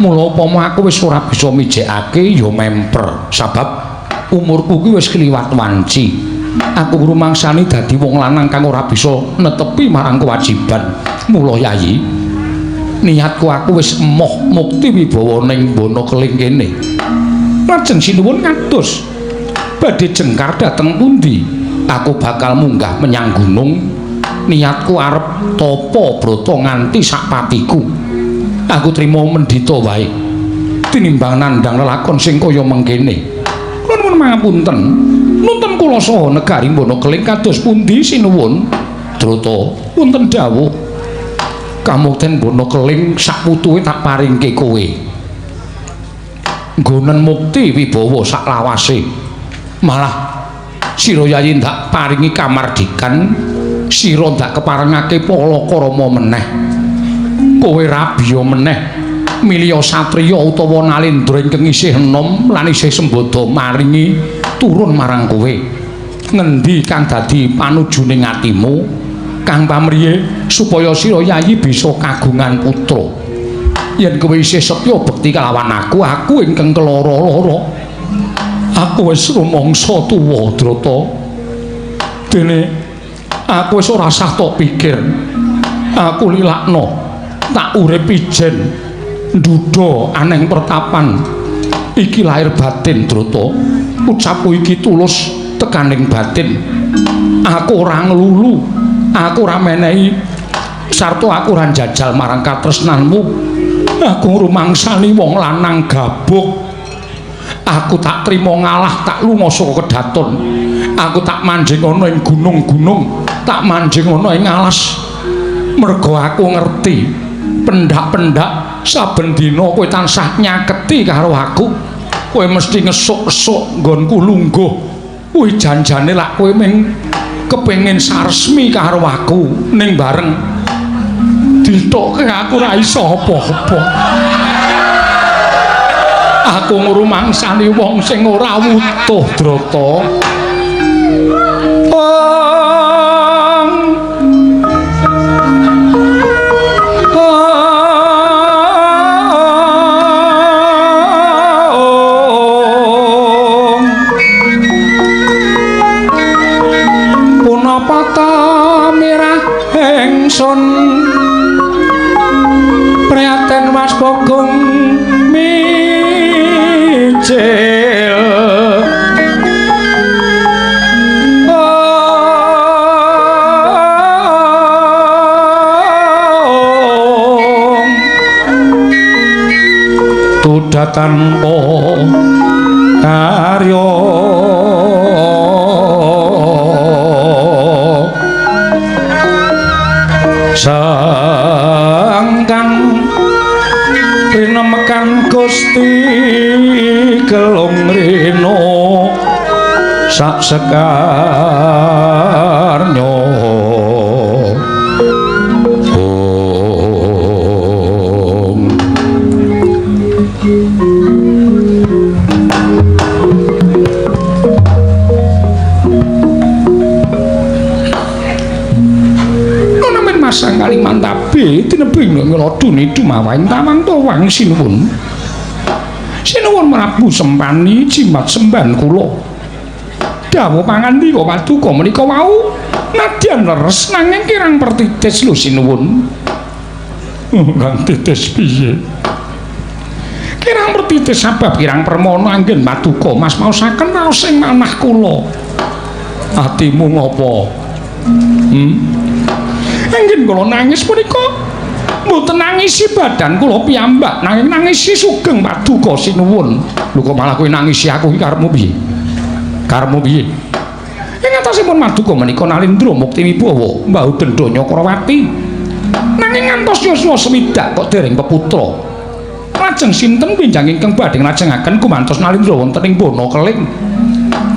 Mula upama aku wis ora bisa mijekake ya memper. Sabab umurku ki wis kliwat wanci. Aku rumangsani dadi wong lanang kang ora bisa netepi marang kewajiban. Mula Yayi, niatku aku wis emoh mukti wibawa ning Bono Keling kene. Lajeng sinuwun kados badhe jengkar dhateng pundi? Aku bakal munggah menyang gunung. Niatku arep tapa brata nganti sak patiku. Aku trima mendhita wae tinimbang nandhang lelakon sing kaya mengkene. Kula nuwun pangapunten. Nunten kula saha negari Bono Keling kados pundi sinuwun? Drota wonten dawuh. Kamukten Bono Keling sak putuhe tak paringke kowe. Nggonen mukti wibawa sak lawase. Malah sira Yayi ndak paringi kamardikan, sira ndak keparengake palakrama meneh. Kowe rabiya meneh milya satriya utawa nalendra ingkang isih enom lan isih sembada maringi turun marang kowe. Ngendi kang dadi panujuning atimu? Kang pamriye supaya sira Yayi bisa kagungan putra. Yen kowe isih setya bekti kalawan aku, aku ingkang keloro-loro. Aku wis rumangsa tuwa, Drata. Dene aku wis ora sah tok pikir. Aku lilakno tak urip ijen ndudha aneng pertapan. Iki lahir batin, Drata. Ucapku iki tulus tekaning batin. Aku ora nglulu, aku ora menehi sarta aku ora njajal marang katresnanmu. Aku ngrumangsani wong lanang gabuk. Aku tak trima ngalah, tak lunga saka kedaton. Aku tak manjing ana ing gunung-gunung, tak manjing ana ing alas. Merga aku ngerti pendak-pendak saben dina kowe tansah nyaketi karo aku. Kowe mesti ngesuk-esuk nggonku lungguh. Kuwi janjane lak kowe ming kepengin saresmi karo aku, ning bareng ditokke aku ora iso apa-apa. Aku ngrumangsani wong sing ora wutuh, Drata. Punapa ta mirah ingsun prihatin Mas Bagong mijil. Tuda tanpa karya sangkang rinemekan Gusti Gelung Rena sak sekarnya. Om. Nonamen masang Kalimantabe tinebing ngelodune dumawaing tawang towang sinuwun. Sinuwun Prabu Sempani jimat semban kula. Dawuh pangandika paduka menika wau nadyan leres nanging kirang pertitis lho sinuwun. Kang titis piye? Kirang pertitis sabab kirang permono anggen paduka Mas maosaken raos ing manah kula. Atimu ngopo? Anggen kula nangis punika mboten nangisi badan kula piyambak nanging nangisi sugeng paduka sinuwun. Lho kok malah kowe nangisi aku iki karepmu piye? Karepmu piye? Ing atasipun paduka menika Nalindra mukti wibawa mbau dendha Nyakrawati. Nanging ngantos yuswa swidak kok dereng peputra. Lajeng sinten benjang ingkang badhe nglajengaken gumantos Nalindra wonten ing Bona Keling.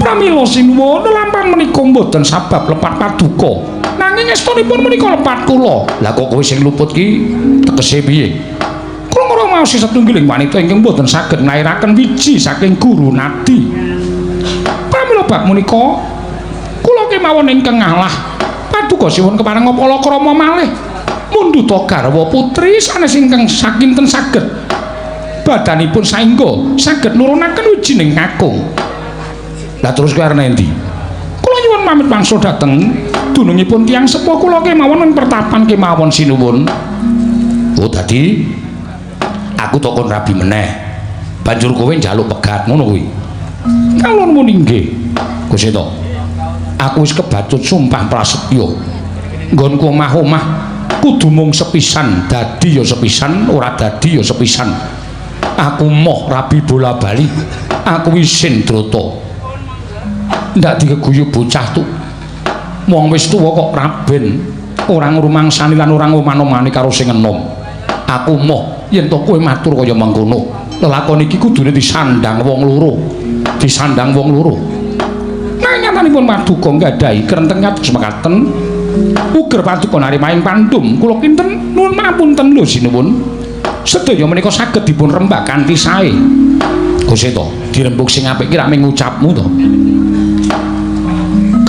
Pramila sinuwun lelampahan menika mboten sabab lepat paduka. Nanging estunipun menika lepat kula. Lah kok kowe sing luput ki tegese piye? Kula ngrumaosi setunggiling wanita ingkang mboten saged nglairaken wiji saking guru nadi. Pramila bab menika kula kemawon ingkang ngalah. Paduka siwun kepareng palakrama malih mundhuta garwa putri sanes ingkang sakinten saged badanipun saengga saged nurunaken wijining kakung. Lah terus kowe arep endi? Kula nyuwun pamit wangsul dhateng dunungipun tiyang sepuh kula kemawon ing pertapan kemawon sinuwun. Oh dadi aku tok kon rabi meneh. Banjur kowe njaluk pegat ngono kuwi. Kalon muni nggih. Guseta. Aku wis kebacut sumpah prasetya. Nggonku omah-omah kudu mung sepisan, dadi ya sepisan, ora dadi ya sepisan. Aku moh rabi bola-bali. Aku isin Drata. Ndak digeguyu bocah tuh. Wong wis tuwa kok raben, ora ngrumangsani lan ora ngoman-omani karo sing enom. Aku moh yen to kowe matur kaya mengkono. Lelakon iki kudune disandang wong loro. Disandang wong loro. Nanging nyatanipun paduka nggadahi krenteng kados mekaten. Uger paduka narimaing pandum kula kinten nuwun pangapunten lho sinuwun. Sedaya menika saged dipun rembak kanthi sae. Guseta, dirembug sing apik ki rak mung ngucapmu to.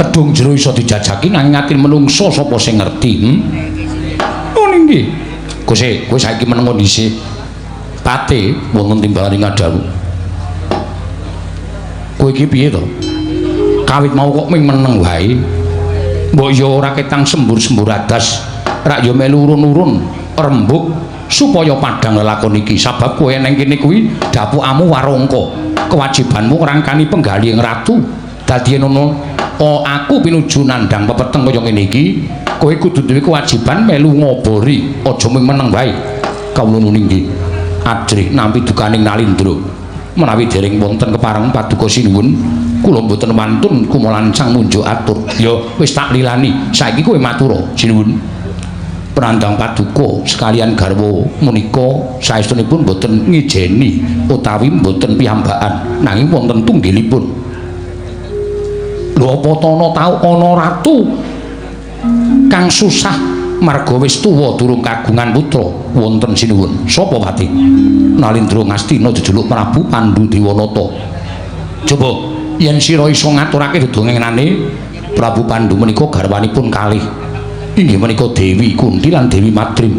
Kedung jero iso dijajaki nanging ati menungso sapa sing ngerti? Oh nggih. Gusti, kowe saiki menengo dhisik. Pate wonten timbalane ngadhawu. Kowe iki piye to? Kawit mau kok ming meneng wae. Mbok ya ora ketang sembur-sembur adas, rak ya melu urun-urun rembug supaya padhang lelakon iki. Sabab kowe nang kene kuwi dapukamu warangka. Kewajibanmu ngrangkani penggalih ratu. Dadi yen ana aku pinuju nandhang pepeteng kaya ngene iki, kowe kudu duwe kewajiban melu ngobori, aja mung meneng wae. Kawula nuwun inggih. Ajrih nampi dukaning Nalindra. Menawi dereng wonten kepareng paduka sinuwun, kula mboten wantun kumalancang munjuk atur. Ya wis tak lilani, saiki kowe matura sinuwun. Prandang paduka sekalian garwa menika saestunipun mboten ngijeni utawi mboten piyambakan, nanging wonten tunggilipun. Lho apa tana tau ana ratu kang susah marga wis tuwa durung kagungan putra? Wonten sinuwun. Sapa pati? Nalindra Ngastina jejuluk Prabu Pandu Dewanata. Coba yen sira iso ngaturake dedongenane Prabu Pandu menika garwanipun kalih. Inggih menika Dewi Kunti lan Dewi Madrim.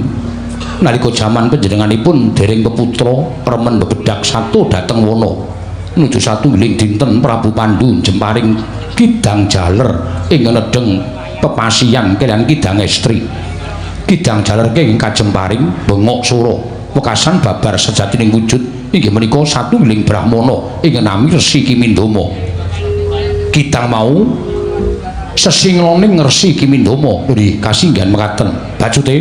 Nalika jaman panjenenganipun dereng peputra remen bebedak satu dhateng wana. Nuju satunggiling dinten Prabu Pandu jemparing kidang jaler ing nedheng pepasian kaliyan kidang estri. Kidang jaler ing kajemparing bengok sura wekasan babar sejatining wujud inggih menika satunggiling brahmana ing nami Resi Kimindama. Kidang mau sesingloning Resi Kimindama nggih kasinggihan mekaten. Bacute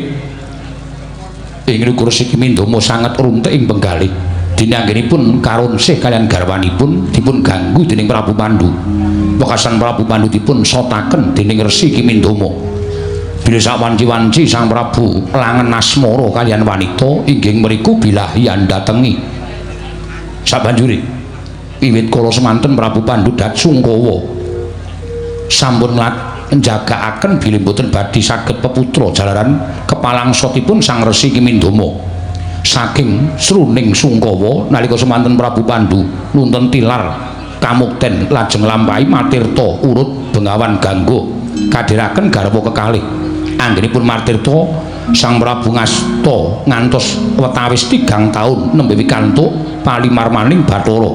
ing niku Resi Kimindama sanget runtik ing penggalih. Dene anggenipun karunsih kaliyan garwanipun dipun ganggu dening Prabu Pandu. Wekasan Prabu Pandu dipun sotaken dening Resi Kimindama. Bila sawanci-wanci Sang Prabu langen asmara kaliyan wanita inggih mriku bilahi andatengi. Sabanjure wiwit kala semanten Prabu Pandu dat sungkawa sampun njagakaken bilih boten badhe saged peputra jalaran kepalangsotipun Sang Resi Kimindama. Saking sruning sungkawa nalika semanten Prabu Pandu nunten tilar kamukten lajeng lampahi matirta urut Bengawan Gangga kadhiraken garwa kekalih. Anggenipun martirta Sang Prabu ngasta ngantos wetawis 3 taun nembe wikantuk palimarmaning Bathara.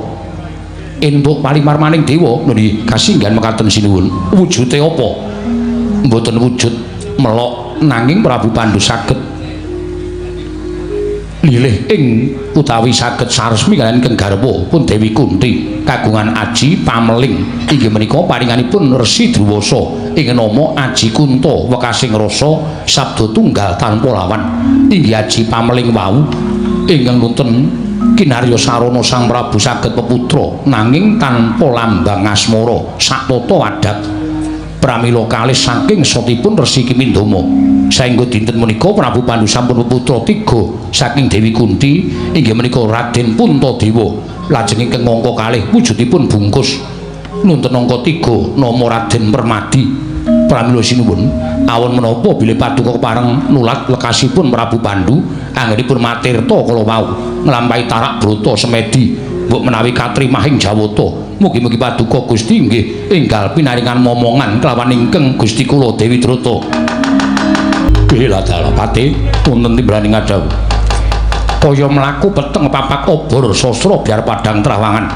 Entuk palimarmaning dewa nggih kasinggihan mekaten sinuwun. Wujude apa? Mboten wujud melok nanging Prabu Pandu saged lilih ing utawi saged saresmi kaliyan ingkang garwa pun Dewi Kunti kagungan aji pameling inggih menika paringanipun Resi Druwasa ing nama Aji Kunta wekasing rasa sabda tunggal tanpa lawan. Inggih aji pameling wau ingkang nuntun kinarya sarana Sang Prabu saged peputra nanging tanpa lambang asmara satata adat. Pramila kalih saking sotipun Resi Kimindama. Saengga dinten menika Prabu Pandu sampun peputra 3 saking Dewi Kunti inggih menika Raden Puntadewa. Lajeng ingkang angka kalih wujudipun bungkus nuntun angka 3 nama Raden Permadi. Pramila sinuwun awon menapa bilih paduka kepareng nulat lekasipun Prabu Pandu anggenipun matirta kala wau nglampahi tarak brata semedi mbok menawi katrimahing Jawata. Mugi-mugi paduka Gusti nggih enggal pinaringan momongan kelawan ingkang Gusti kula Dewi Drata. Bila dalapate wonten timbalan ngadhaw. Kaya mlaku peteng papak obor sastra biar padhang trawangan.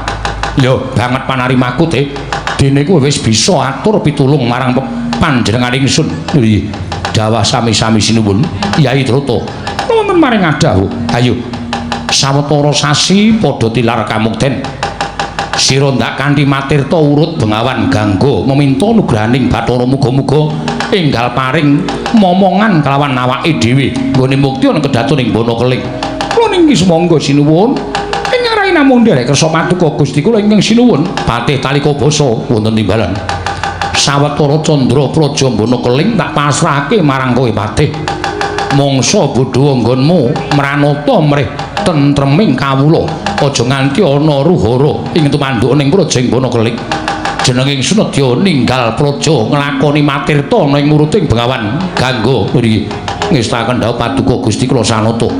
Yo banget panarimaku te. Dene kowe wis bisa atur pitulung marang panjenengan ingsun. Nggih. Dawah sami-sami sinuwun Yai Drata. Wonten maring ngadhaw. Ayo sawetara sasi padha tilar kamukten. Sira ndak kanthi matirta urut Bengawan Gangga meminta nugrahaning Bathara muga-muga enggal paring momongan kelawan awake dhewe nggone mukti ana kedaton ing Bana Keling. Kula niki sumangga sinuwun ing ngarai namung nderek kersa paduka Gusti kula ingkang sinuwun patih talika basa wonten timbalan. Sawetara candra praja Bana Keling tak pasrahake marang kowe patih. Mangsa bodho nggonmu mranata mrih tentreming kawula aja nganti ana ruhara ing tumanduk ning praja ing Bana Keling. Jeneng ingsun nedya ninggal praja nglakoni matirta ana ing muruting Bengawan Gangga mriki. Ngestaken dhawuh paduka Gusti kula sanata.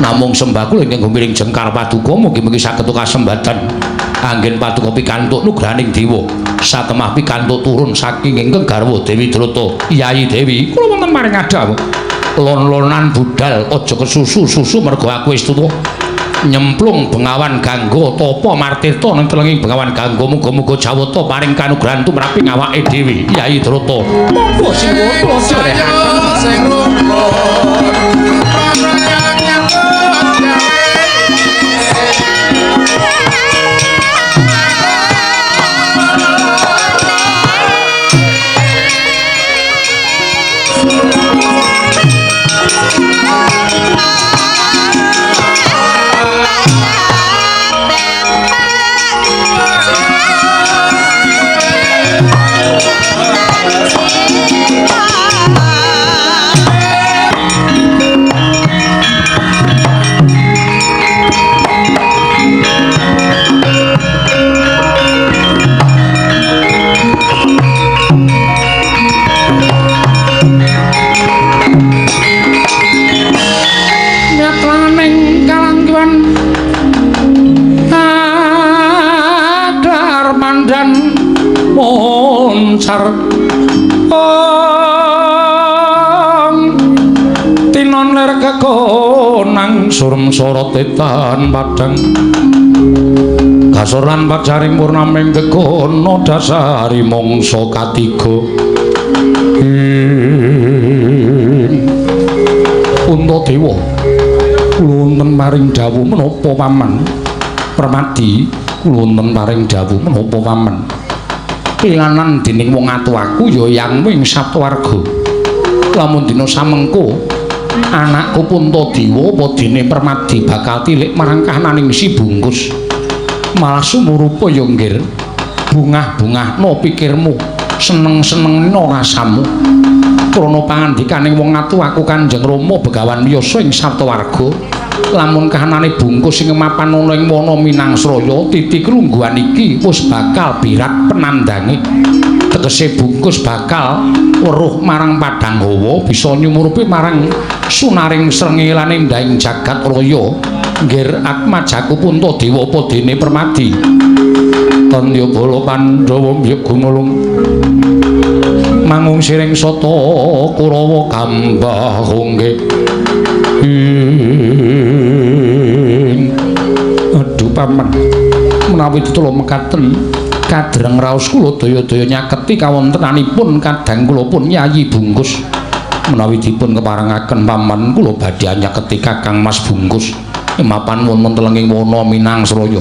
Namung sembah kula ingkang gumiring jengkar paduka mugi-mugi saged kasembadan Anggen paduka pikantuk nugrahaning dewa. Satemah pikantuk turun saking ingkang garwa Dewi Drata. Yayi Dewi, kula wonten paring dawuh. Lon-lonan budal aja kesusu-susu mergo aku wis tuwa. Nyemplung Bengawan Gangga tapa martirta ning telenging Bengawan Gangga muga-muga Jawata paring kanugrahan tumraping awake dhewe. Yayi Drata. Monggo sing kula sing rukun. Moncar ong tinon ler kekonang surem sorot etan padang kasor lan pajaring purnaming gegono dasari mangsa katiga. Puntadewa kula wonten paring dawuh menapa paman? Permadi kula wonten paring dawuh menapa paman? Pilanan dening wong atuwaku ya yangmu ing satuwarga. Lamun dina samengko anakku Puntadewa apa dene Permadi bakal tilik marang kahananing si Bungkus. Malah sumurupa ya nggir. Bungah-bungahno pikirmu, seneng-senengno rasamu. Krana pangandikaning wong atuwaku Kanjeng Rama Begawan Wiyasa ing satuwarga, lamun kahanane Bungkus sing mapan ana ing wana Minangsraya, titi krungguhan iki wis bakal birat penandange. Tegese Bungkus bakal weruh marang padang hawa, bisa nyumurupi marang sunaring srengenge lan endahing jagat raya. Nggir atmajaku Puntadewa apa dene Permadi? Tandya bala Pandhawa mbyek gumulung mangung siring sata Kurawa gambah hongge. Aduh paman, menawi tetula mekaten kadreng raos kula daya-daya nyaketi kawontenanipun kadang kula pun Yayi Bungkus. Menawi dipun keparengaken paman kula badhe nyaketi Kakang Mas Bungkus mapan wonten telenging wana Minangsraya.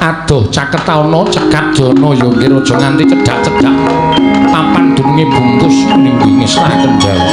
Aduh caketana cekat dana ya nggih aja nganti cedhak-cedhak papan dununge Bungkus ninggi ngesaken jauh.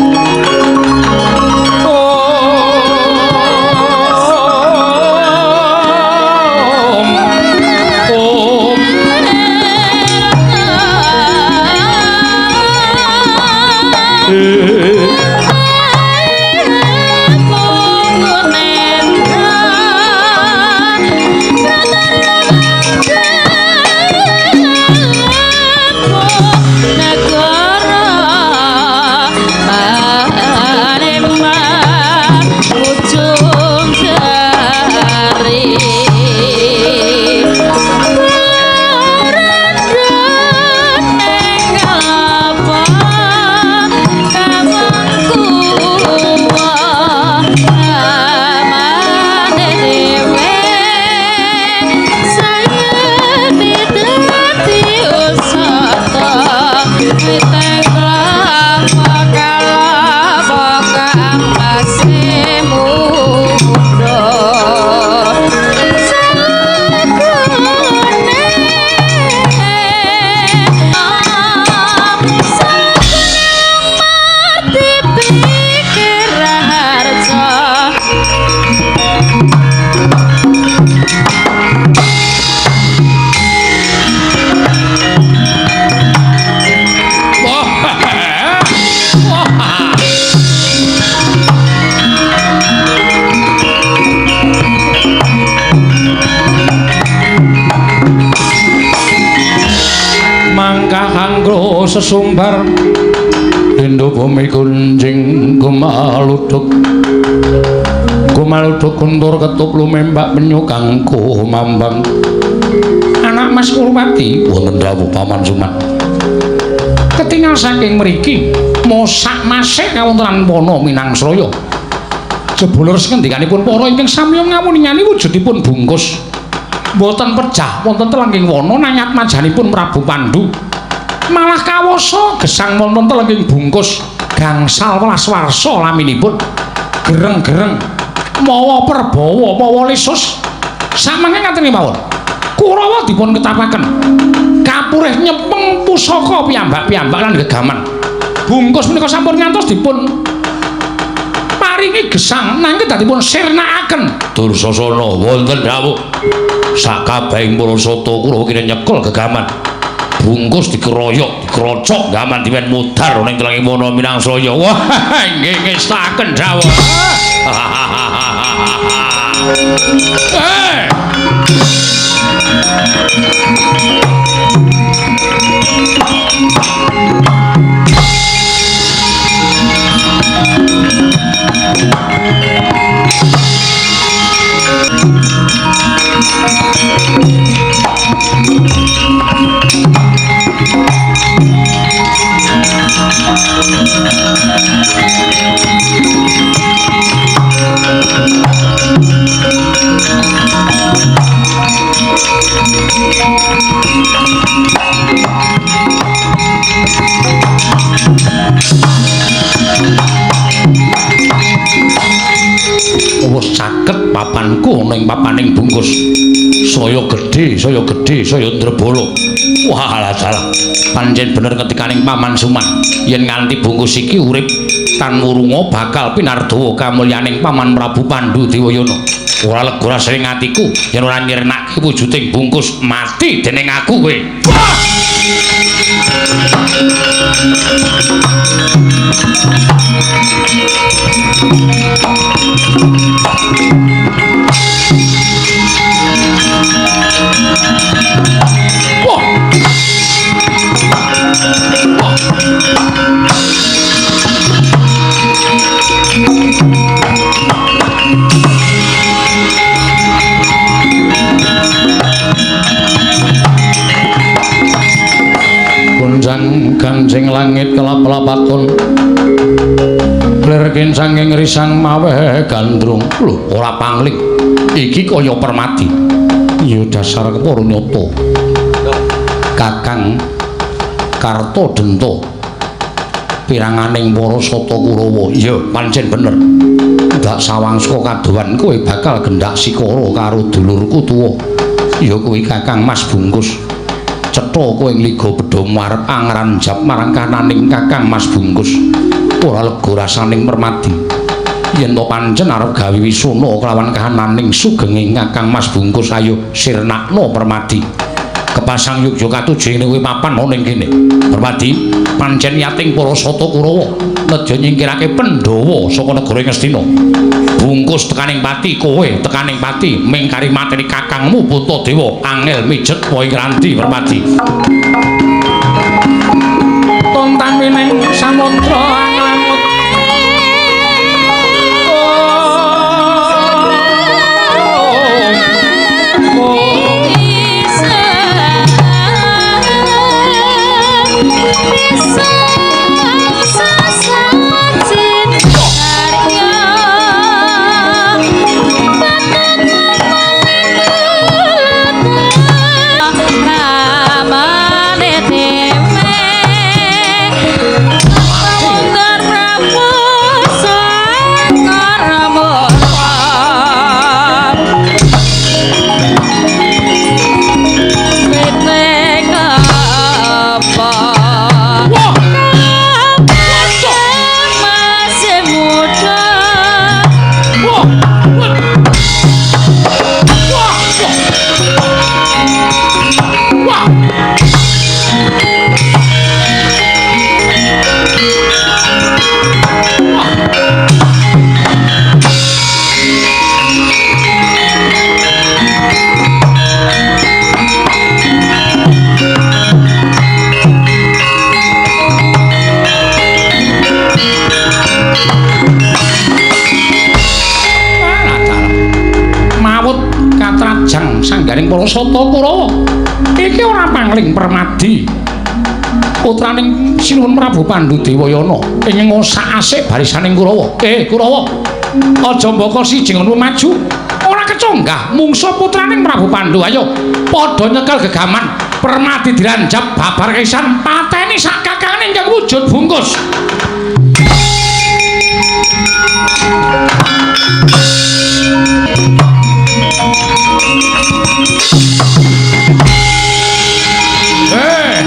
Sesumbar Indo bumi gunjing gumaluduk gumaluduk guntur ketup lumembak penyu kang kumambang. Anak Mas Kurwati wonten dawuh Paman Suman. Ketingal saking mriki mosak masih kawontenan wana Minangsraya. Jebul leres ngendikanipun para ingkang samya ngamuningani wujudipun bungkus. Mboten pejah wonten telenging wana nanging atmajanipun Prabu Pandu. Malah kawasa gesang wonten telenging bungkus gangsal welas warsa laminipun gereng-gereng mawa perbawa mawa lesus. Samangke ngaten kemawon. Kurawa dipun ketapaken. Kapurih nyepeng pusaka piyambak-piyambak lan gegaman. Bungkus menika sampun ngantos dipun paringi gesang nanging dipun sirnakaken. Dursasana wonten dawuh. Sakabehing para sata Kurawa kene nyekel gegaman. Bungkus dikeroyok, dikrocok gaman diwen mudhar ning telenging wana Minangsraya. Wah, nggih ngestaken dawuh. Wis caket papanku ana ing papaning bungkus. Saya gedhe, saya gedhe, saya ndrebala. Wah, salah. Pancen bener ngetikaning Paman Suman yen nganti bungkus iki urip tan wurunga bakal pinardawa kamulyaning Paman Prabu Pandu Dewayana. Ora lega rasane atiku yen ora nyirnake wujuding bungkus mati dening aku kowe. Wah! Wah! Wah! Gonjang ganjing langit kelap-lapaton lir kincanging risang maweh gandrung. Lho, ora pangling. Iki kaya permadi. Ya dasar kepara nyata. Kakang Karta Denta piranganing para sata Kurawa. Iya, pancen bener. Ndak sawang saka kadohan kowe bakal gendak sikara karo dulurku tuwa. Ya kuwi Kakang Mas Bungkus. Cetha kowe ngliga bedhamu arep angranjap marang kananing Kakang Mas Bungkus. Ora lega rasaning permadi. Yen to pancen arep gawe wisuna kelawan kahananing sugenging Kakang Mas Bungkus, ayo sirnakno permadi. Kepasang yugya katuju ing kuwi papan ana ing kene. Permadi, pancen yating para sata Kurawa nedya nyingkirake Pandhawa saka negara Ngastina. Bungkus tekaning pati, kowe tekaning pati mingkari mateni kakangmu Puntadewa angel mijet wae ngranti Permadi. Tontan wining samudra anglangut. Ramane dhewe. sangganing para sata Kurawa. Iki ora pangling Permadi. Putraning Sinuwun Prabu Pandhu Dewayana ing ngosak-asik barisaning Kurawa. Kurawa, aja mbaka siji ngono maju. Ora keconggah mungsa putraning Prabu Pandhu. Ayo padha nyekel gegaman. Permadi diranjap babar kisan pateni sak kakangane ingkang wujud bungkus.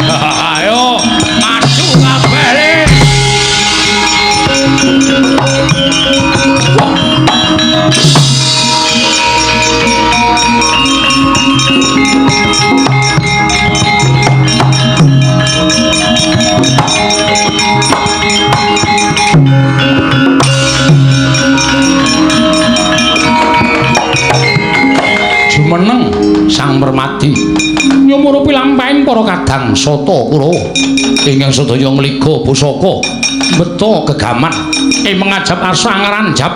Ayo maju kabeh. Wah. Jumeneng Sang Permadi nyumurupi lampahing para kadang sata Kurawa ingkang sadaya ngliga pusaka mbeta gegaman ing mengajap arsa ngranjap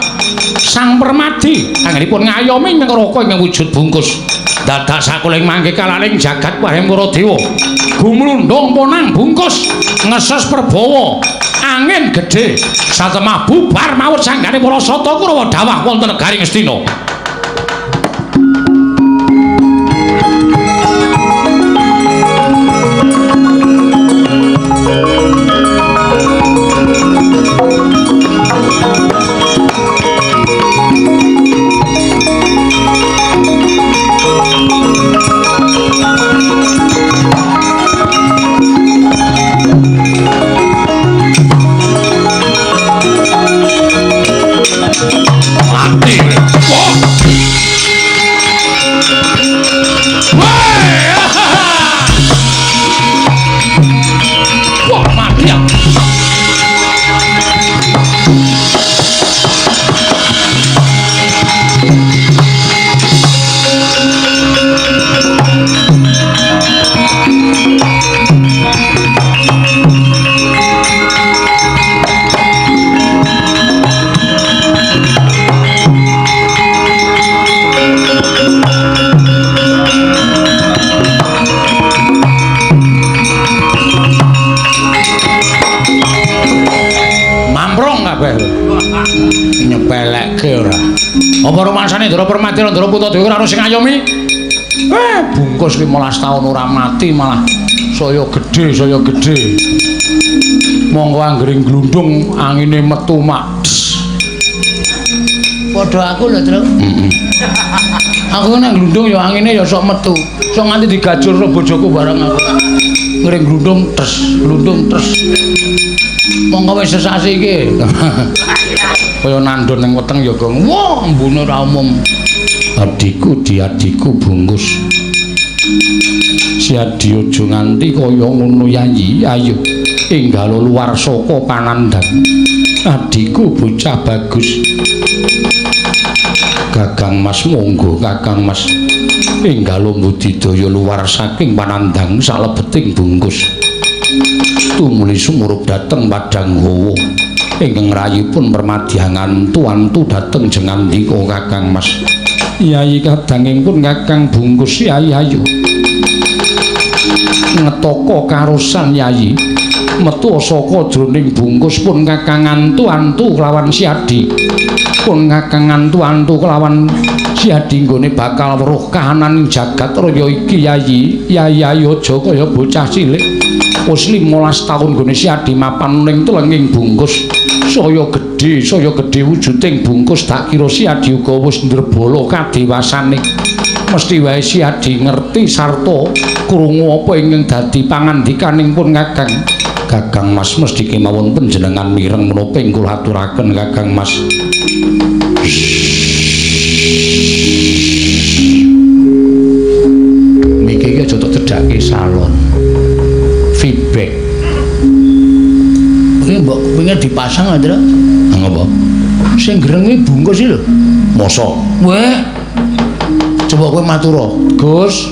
Sang Permadi anggenipun ngayomi neraka ingkang wujud bungkus dadak sakuling mangke kalaning jagat wahing para dewa gumlundung ponang bungkus ngeses perbawa angin gedhe satemah bubar mawut sanggane para sata Kurawa dawah wonten negari Ngastina. Mati. Wah. Wah, mati ya. Mamprong kabeh. Nyepelekke ora. Apa rumangsane Ndara Permadi lan Ndara Puntadewa ora ana sing ngayomi? Bungkus 15 taun ora mati malah saya gedhe, saya gedhe. Monggo anggere glundung angine metu mak. Padha aku lho, Truk. Heeh. Aku nek glundung ya angine ya sok metu. Sok nganti digajur karo bojoku bareng aku. Ngring glundung tres, glundung tres. Monggo wis sesasi iki. Kaya nandon ning weteng ya, Gong. Wah, ambune ora umum. Adhiku diadhiku bungkus. Si Adi aja nganti kaya ngono Yayi. Ayo enggal luar saka panandhang. Adhiku bocah bagus. Kakang Mas monggo Kakang Mas. Enggal budidaya luar saking panandhang salebeting bungkus. Tumuli sumurup dhateng Padang Hawa. Ingkang rayipun Permadi antu-antu dhateng jengandika Kakang Mas. Yayi kadangipun Kakang bungkus Yayi ayo. Ngetaka karosan Yayi. Metu saka jroning bungkus pun Kakang antu-antu kelawan Si Adi. Pun Kakang antu-antu kelawan Si Adi nggone bakal weruh kahanan jagat raya iki Yayi. Yayi ayo aja kaya bocah cilik. Wis 15 taun nggone Si Adi mapan ning telenging bungkus. Saya gedhe wujuding bungkus tak kira Si Adi uga wis ndrebala kadewasane. Mesti wae Si Adi ngerti sarta krungu apa ingkang dadi pangandikaning pun Kakang. Kakang Mas mesti kemawon panjenengan mireng menapa ing kula aturaken Kakang Mas. Miki iki aja tok cedhake salon. Feedback. Iki mbok kepengin dipasang lho, Truk. Ngapa? Sing grenge bungkus iki lho. Mosok. Weh. Coba kowe matur, Gus.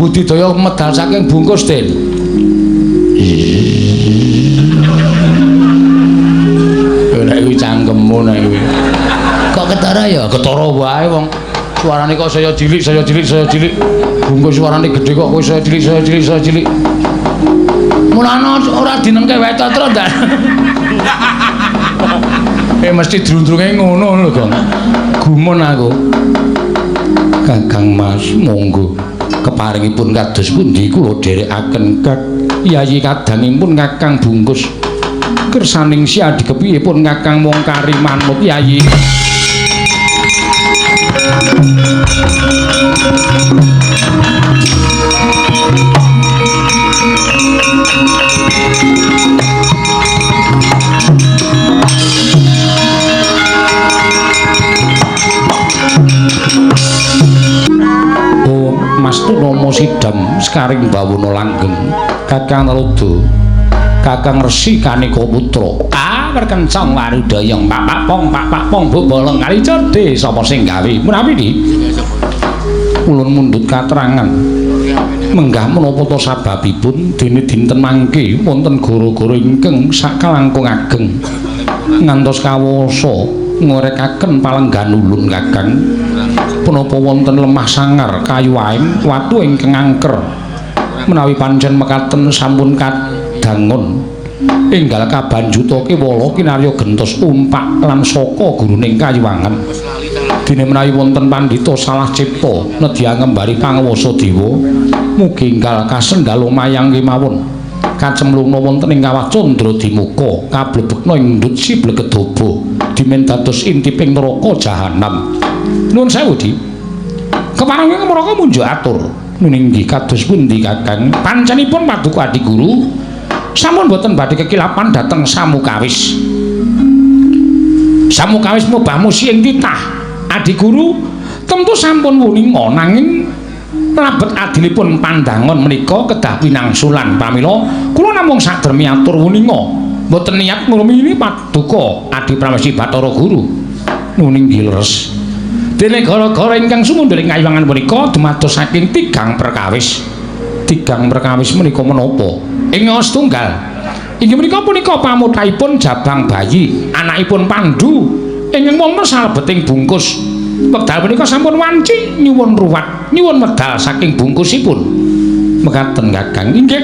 Budidaya medal saking bungkus, Den. Nek kuwi cangkemmu nek kuwi. Kok ketara ya? Ketara wae wong Suarane kok saya cilik, saya cilik, saya cilik. Bungkus suarane gedhe kok kowe saya cilik, saya cilik, saya cilik. Mulane ora dinengke wae to, Tru, ndak. Mesti drundrunge ngono lho, Gong. Gumun aku. Kakang Mas, monggo. Keparingipun kados pundi kula dherekaken Kak Yayi kadangipun Kakang Bungkus. Kersaning si adi kepiye pun Kakang mung kari manut Yayi. Mas Tunomo Sidam sekaring bawono langgeng Kakang Narada Kakang Resi Kanika Putra perkencang warudayang pak pong pak pong bu bolong kali cedhe sapa sing gawe menawi iki ulun mundhut katerangan menggah menapa ta sababipun dene dinten mangke wonten gara-gara ingkang sakalangkung ageng ngantos kawasa ngorekaken palenggan ulun Kakang. Punapa wonten lemah sangar kayu aeng watu ingkang angker menawi pancen mekaten sampun kadangun enggal kabanjuta kewala kinarya gentos umpak lan saka guruning kayuwangan. Dene menawi wonten pandhita salah cipta nedya ngembari panguwasa dewa mugi enggal kasendhal mayang kemawon kacemlungna wonten ing kawah Candra Dimuka kablebekna ing ndut si Blegedoba dimen dados intiping neraka jahanam. Nuwun sewu, Di. Kepareng neraka munjuk atur. Nggih kados pundi Kakang? Pancenipun paduka Adi Guru sampun boten badhe kekilapan dhateng samukawis. Samukawis mubah musi ing titah Adi Guru tentu sampun wuninga nanging labet adilipun pandangon menika kedah pinangsulan. Pramila kula namung sadermi atur wuninga boten niat ngrumiyini paduka Adi Pramesti Bathara Guru. Nuwun inggih leres. Dene gara-gara ingkang sumundhur ing kayuwangan punika dumados saking tigang perkawis. Tigang perkawis menika menapa? Ing setunggal inggih menika punika pamutaipun jabang bayi anakipun Pandu ingkang wonten salebeting bungkus. Wekdal punika sampun wanci nyuwun ruwat, nyuwun medal saking bungkusipun. Mekaten Kakang. Inggih.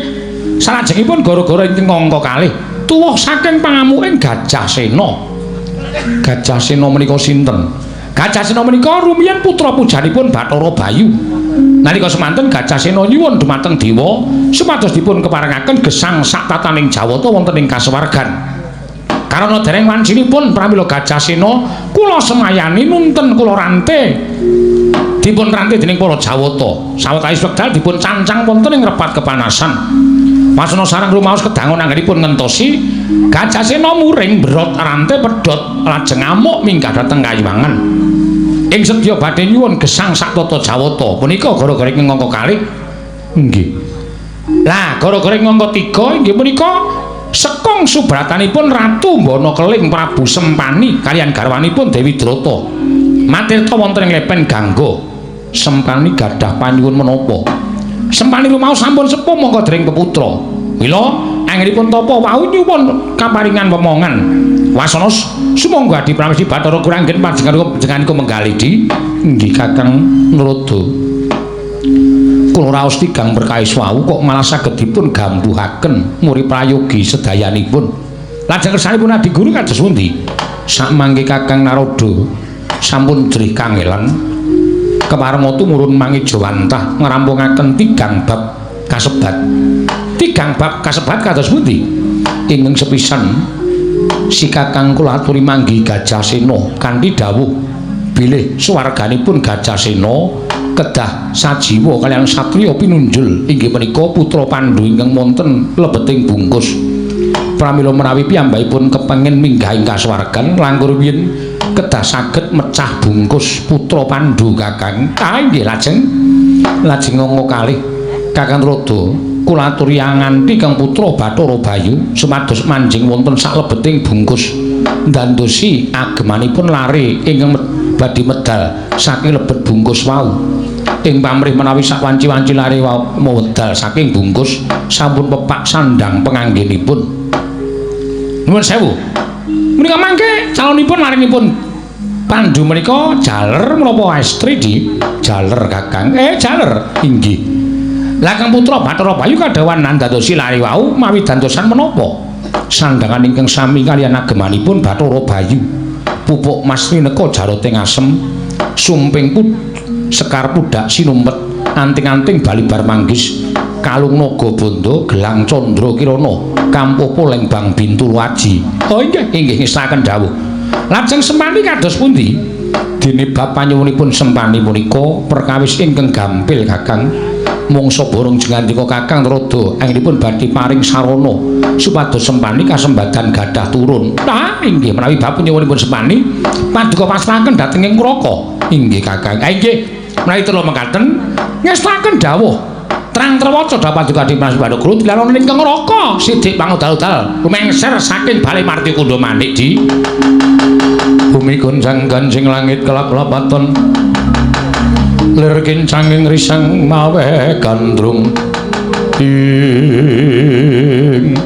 Salajengipun gara-gara ingkang angka kalih tuwuh saking pangamuking Gajah Sena. Gajah Sena menika sinten? Gajah Sena menika rumiyin putra pujanipun Bathara Bayu. Nalika semanten Gajah Sena nyuwun dumateng dewa supados dipun keparengaken gesang sak tataning Jawata wonten ing kasuwargan. Karana dereng wancinipun pramila Gajah Sena kula semayani nunten kula rante. Dipun rante dening para Jawata. Sawetawis wekdal dipun cancang wonten ing repat kepanasan. Wasana sareng rumaos kedangon anggenipun ngentosi Gajah Sena muring brot rante pedhot lajeng amuk minggah dhateng kayuwangan. Ing sedya badhe nyuwun gesang sak tata Jawata punika gara-gara ing angka kalih. Nggih. Lah gara-gara ing angka 3 inggih punika sekong subratanipun Ratu Mbana Keling Prabu Sempani kaliyan garwanipun Dewi Drata. Matirta wonten ing lepen Gangga. Sempani gadah panyuwun menapa? Sempani rumaos sampun sepuh mongko dereng peputra. Mila anggenipun tapa wau nyuwun kaparingan wemongan. Wasana sumangga Adi Pramesti Bathara Kuranggen panjenenganipun menggali di. Nggih Kakang Narada. Kula raos tigang perkawis wau kok malah saged dipun gambuhaken muri prayogi sedayanipun. Lajeng kersanipun Adi Guru kados pundi? Sakmangke Kakang Narada sampun drih kangelan. Kepareng tumurun mangijawantah ngrampungaken tigang bab kasebat. Tigang bab kasebat kados pundi? Ingkang sepisan si Kakang kula aturi manggi Gajah Sena kanthi dawuh bilih swarganipun Gajah Sena kedah sajiwa kaliyan satriya pinunjul inggih menika putra Pandu ingkang wonten lebeting bungkus. Pramila menawi piyambakipun kepengin minggah ing kasuwargan langkung rumiyin kedah saged mecah bungkus putra Pandu Kakang. Ah nggih lajeng lajeng angka kalih Kakang Narada kula aturi nganti kang putra Bathara Bayu supados manjing wonten saklebeting bungkus ndandosi agemanipun lare ingkang badhe medal saking lebet bungkus wau. Ing pamrih menawi sak wanci-wanci lare wau medal saking bungkus sampun pepak sandang penganggenipun. Nuwun sewu. Menika mangke calonipun larenipun Pandu menika jaler menapa estri di? Jaler Kakang. Jaler inggih. Lah Kang Putra Bathara Bayu kadhawan nandadosi lari wau mawi dandosan menapa? Sandhangan ingkang sami kaliyan agemanipun Bathara Bayu. Pupuk mas rineka jaroting asem, sumping pud sekar pudak sinumpet, anting-anting balibar manggis, kalung naga bondo, gelang candra kirana, kampuh poleng bang bintulu aji. Oh inggih, inggih ngestaken dawuh. Lajeng Sempani kados pundi? Dene bab panyuwunipun Sempani punika perkawis ingkang gampil Kakang. Mungsa borong jengandika Kakang rada anggenipun badhe paring sarana supados Sempani kasembadan gadah turun. Nah, inggih menawi bab panyuwunipun Sempani paduka pasrahaken dhateng ing Ngraka. Inggih Kakang. Inggih menawi telu mekaten ngestaken dawuh. Terang trewaca dapat paduka Dimas Bathara dilalon ing Ngraka sidik pangudal-udal lumengser saking Bale Marti Kundha Manik di bumi goncang ganjing langit kelap-lapaton lir kincanging risang mawe gandrung ing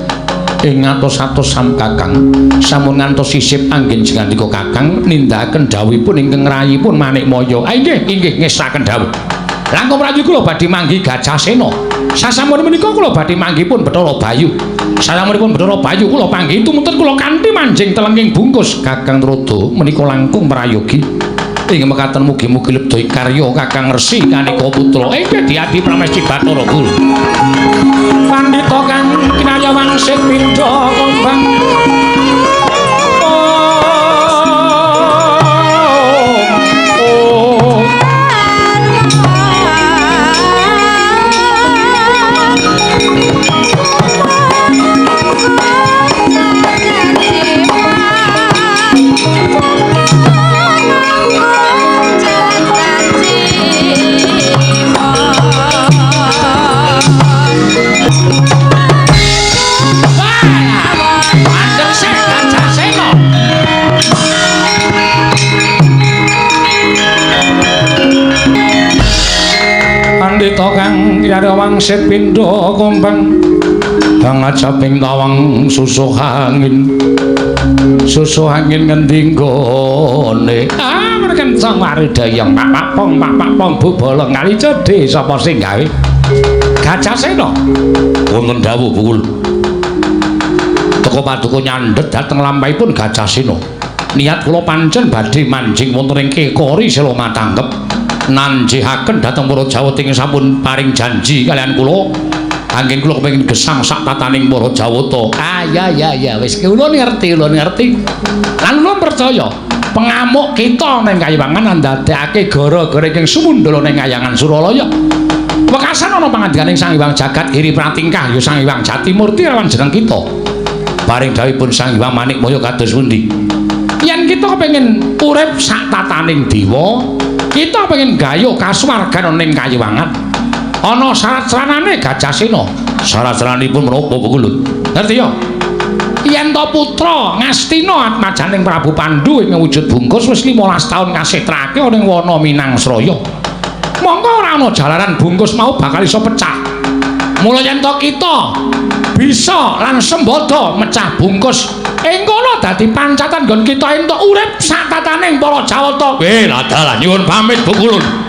ing atos-atos sam Kakang sampun ngantos sisip anggen jengandika Kakang nindakaken dawuhipun ingkang rayipun Manikmaya. Inggih inggih ngestaken dawuh. Langkung mrayu kula badhe manggi Gajah Sena. Sasampun menika kula badhe manggihipun Bathara Bayu. Sasampunipun Bathara Bayu kula panggihi tumunten kula kanthi manjing telenging bungkus. Kakang Trada menika langkung prayogi. Ing mekaten mugi-mugi lebda karya Kakang Resi Kanika Putra. Inggih diadi pramesti Bathara Guru. Pandhita kang kinarya wangsit pindha kembang. Pandhita kang kinarya wangsit pindha kembang bangajaping tawang susuh angin. Susuh angin ngendi nggone? Ah, merkencang waridayang pak pong pak pong bubolong kali cedhe sapa sing gawe? Gajah Sena. Wonten dawuh Bukul. Teka paduka nyandhet dhateng lampahipun Gajah Sena. Niat kula pancen badhe manjing wonten ing Kekori Sela Matangkep. Nanjihaken dhateng para Jawata ingkang sampun paring janji kaliyan kula. Anggen kula kepengin gesang sak tataning para Jawata. Ah ya ya ya wis kula ngerti kula ngerti. Lan kula percaya pengamuk kita ning Kayiwangan ndadekake gara-gara ingkang sumundhala ning Kayangan Suralaya. Wekasan ana pangandikaning Sang Hyang Jagat Giri Pratingkah ya Sang Hyang Jatimurti lawan jeneng kita. Paring dawuhipun Sang Hyang Manikmaya kados pundi? Yen kita kepengin urip sak tataning dewa, kita pengen gayuh kasuwargan ning Kayiwangan. Ana syarat-saranane Gajah Sena. Syarat-saranipun menapa Bukul? Ngerti ya? Yen to putra Ngastina atmajaning Prabu Pandu ing wujud bungkus wis 15 taun ngasetrake ana ing wana Minangsraya. Mongko ora ana jalaran bungkus mau bakal iso pecah. Mula yen to kita bisa lan sembada mecah bungkus ing kono dadi pancatan nggon kita entuk urip sak tataning para Jawata. Weh, ladalah nyuwun pamit Bukulun.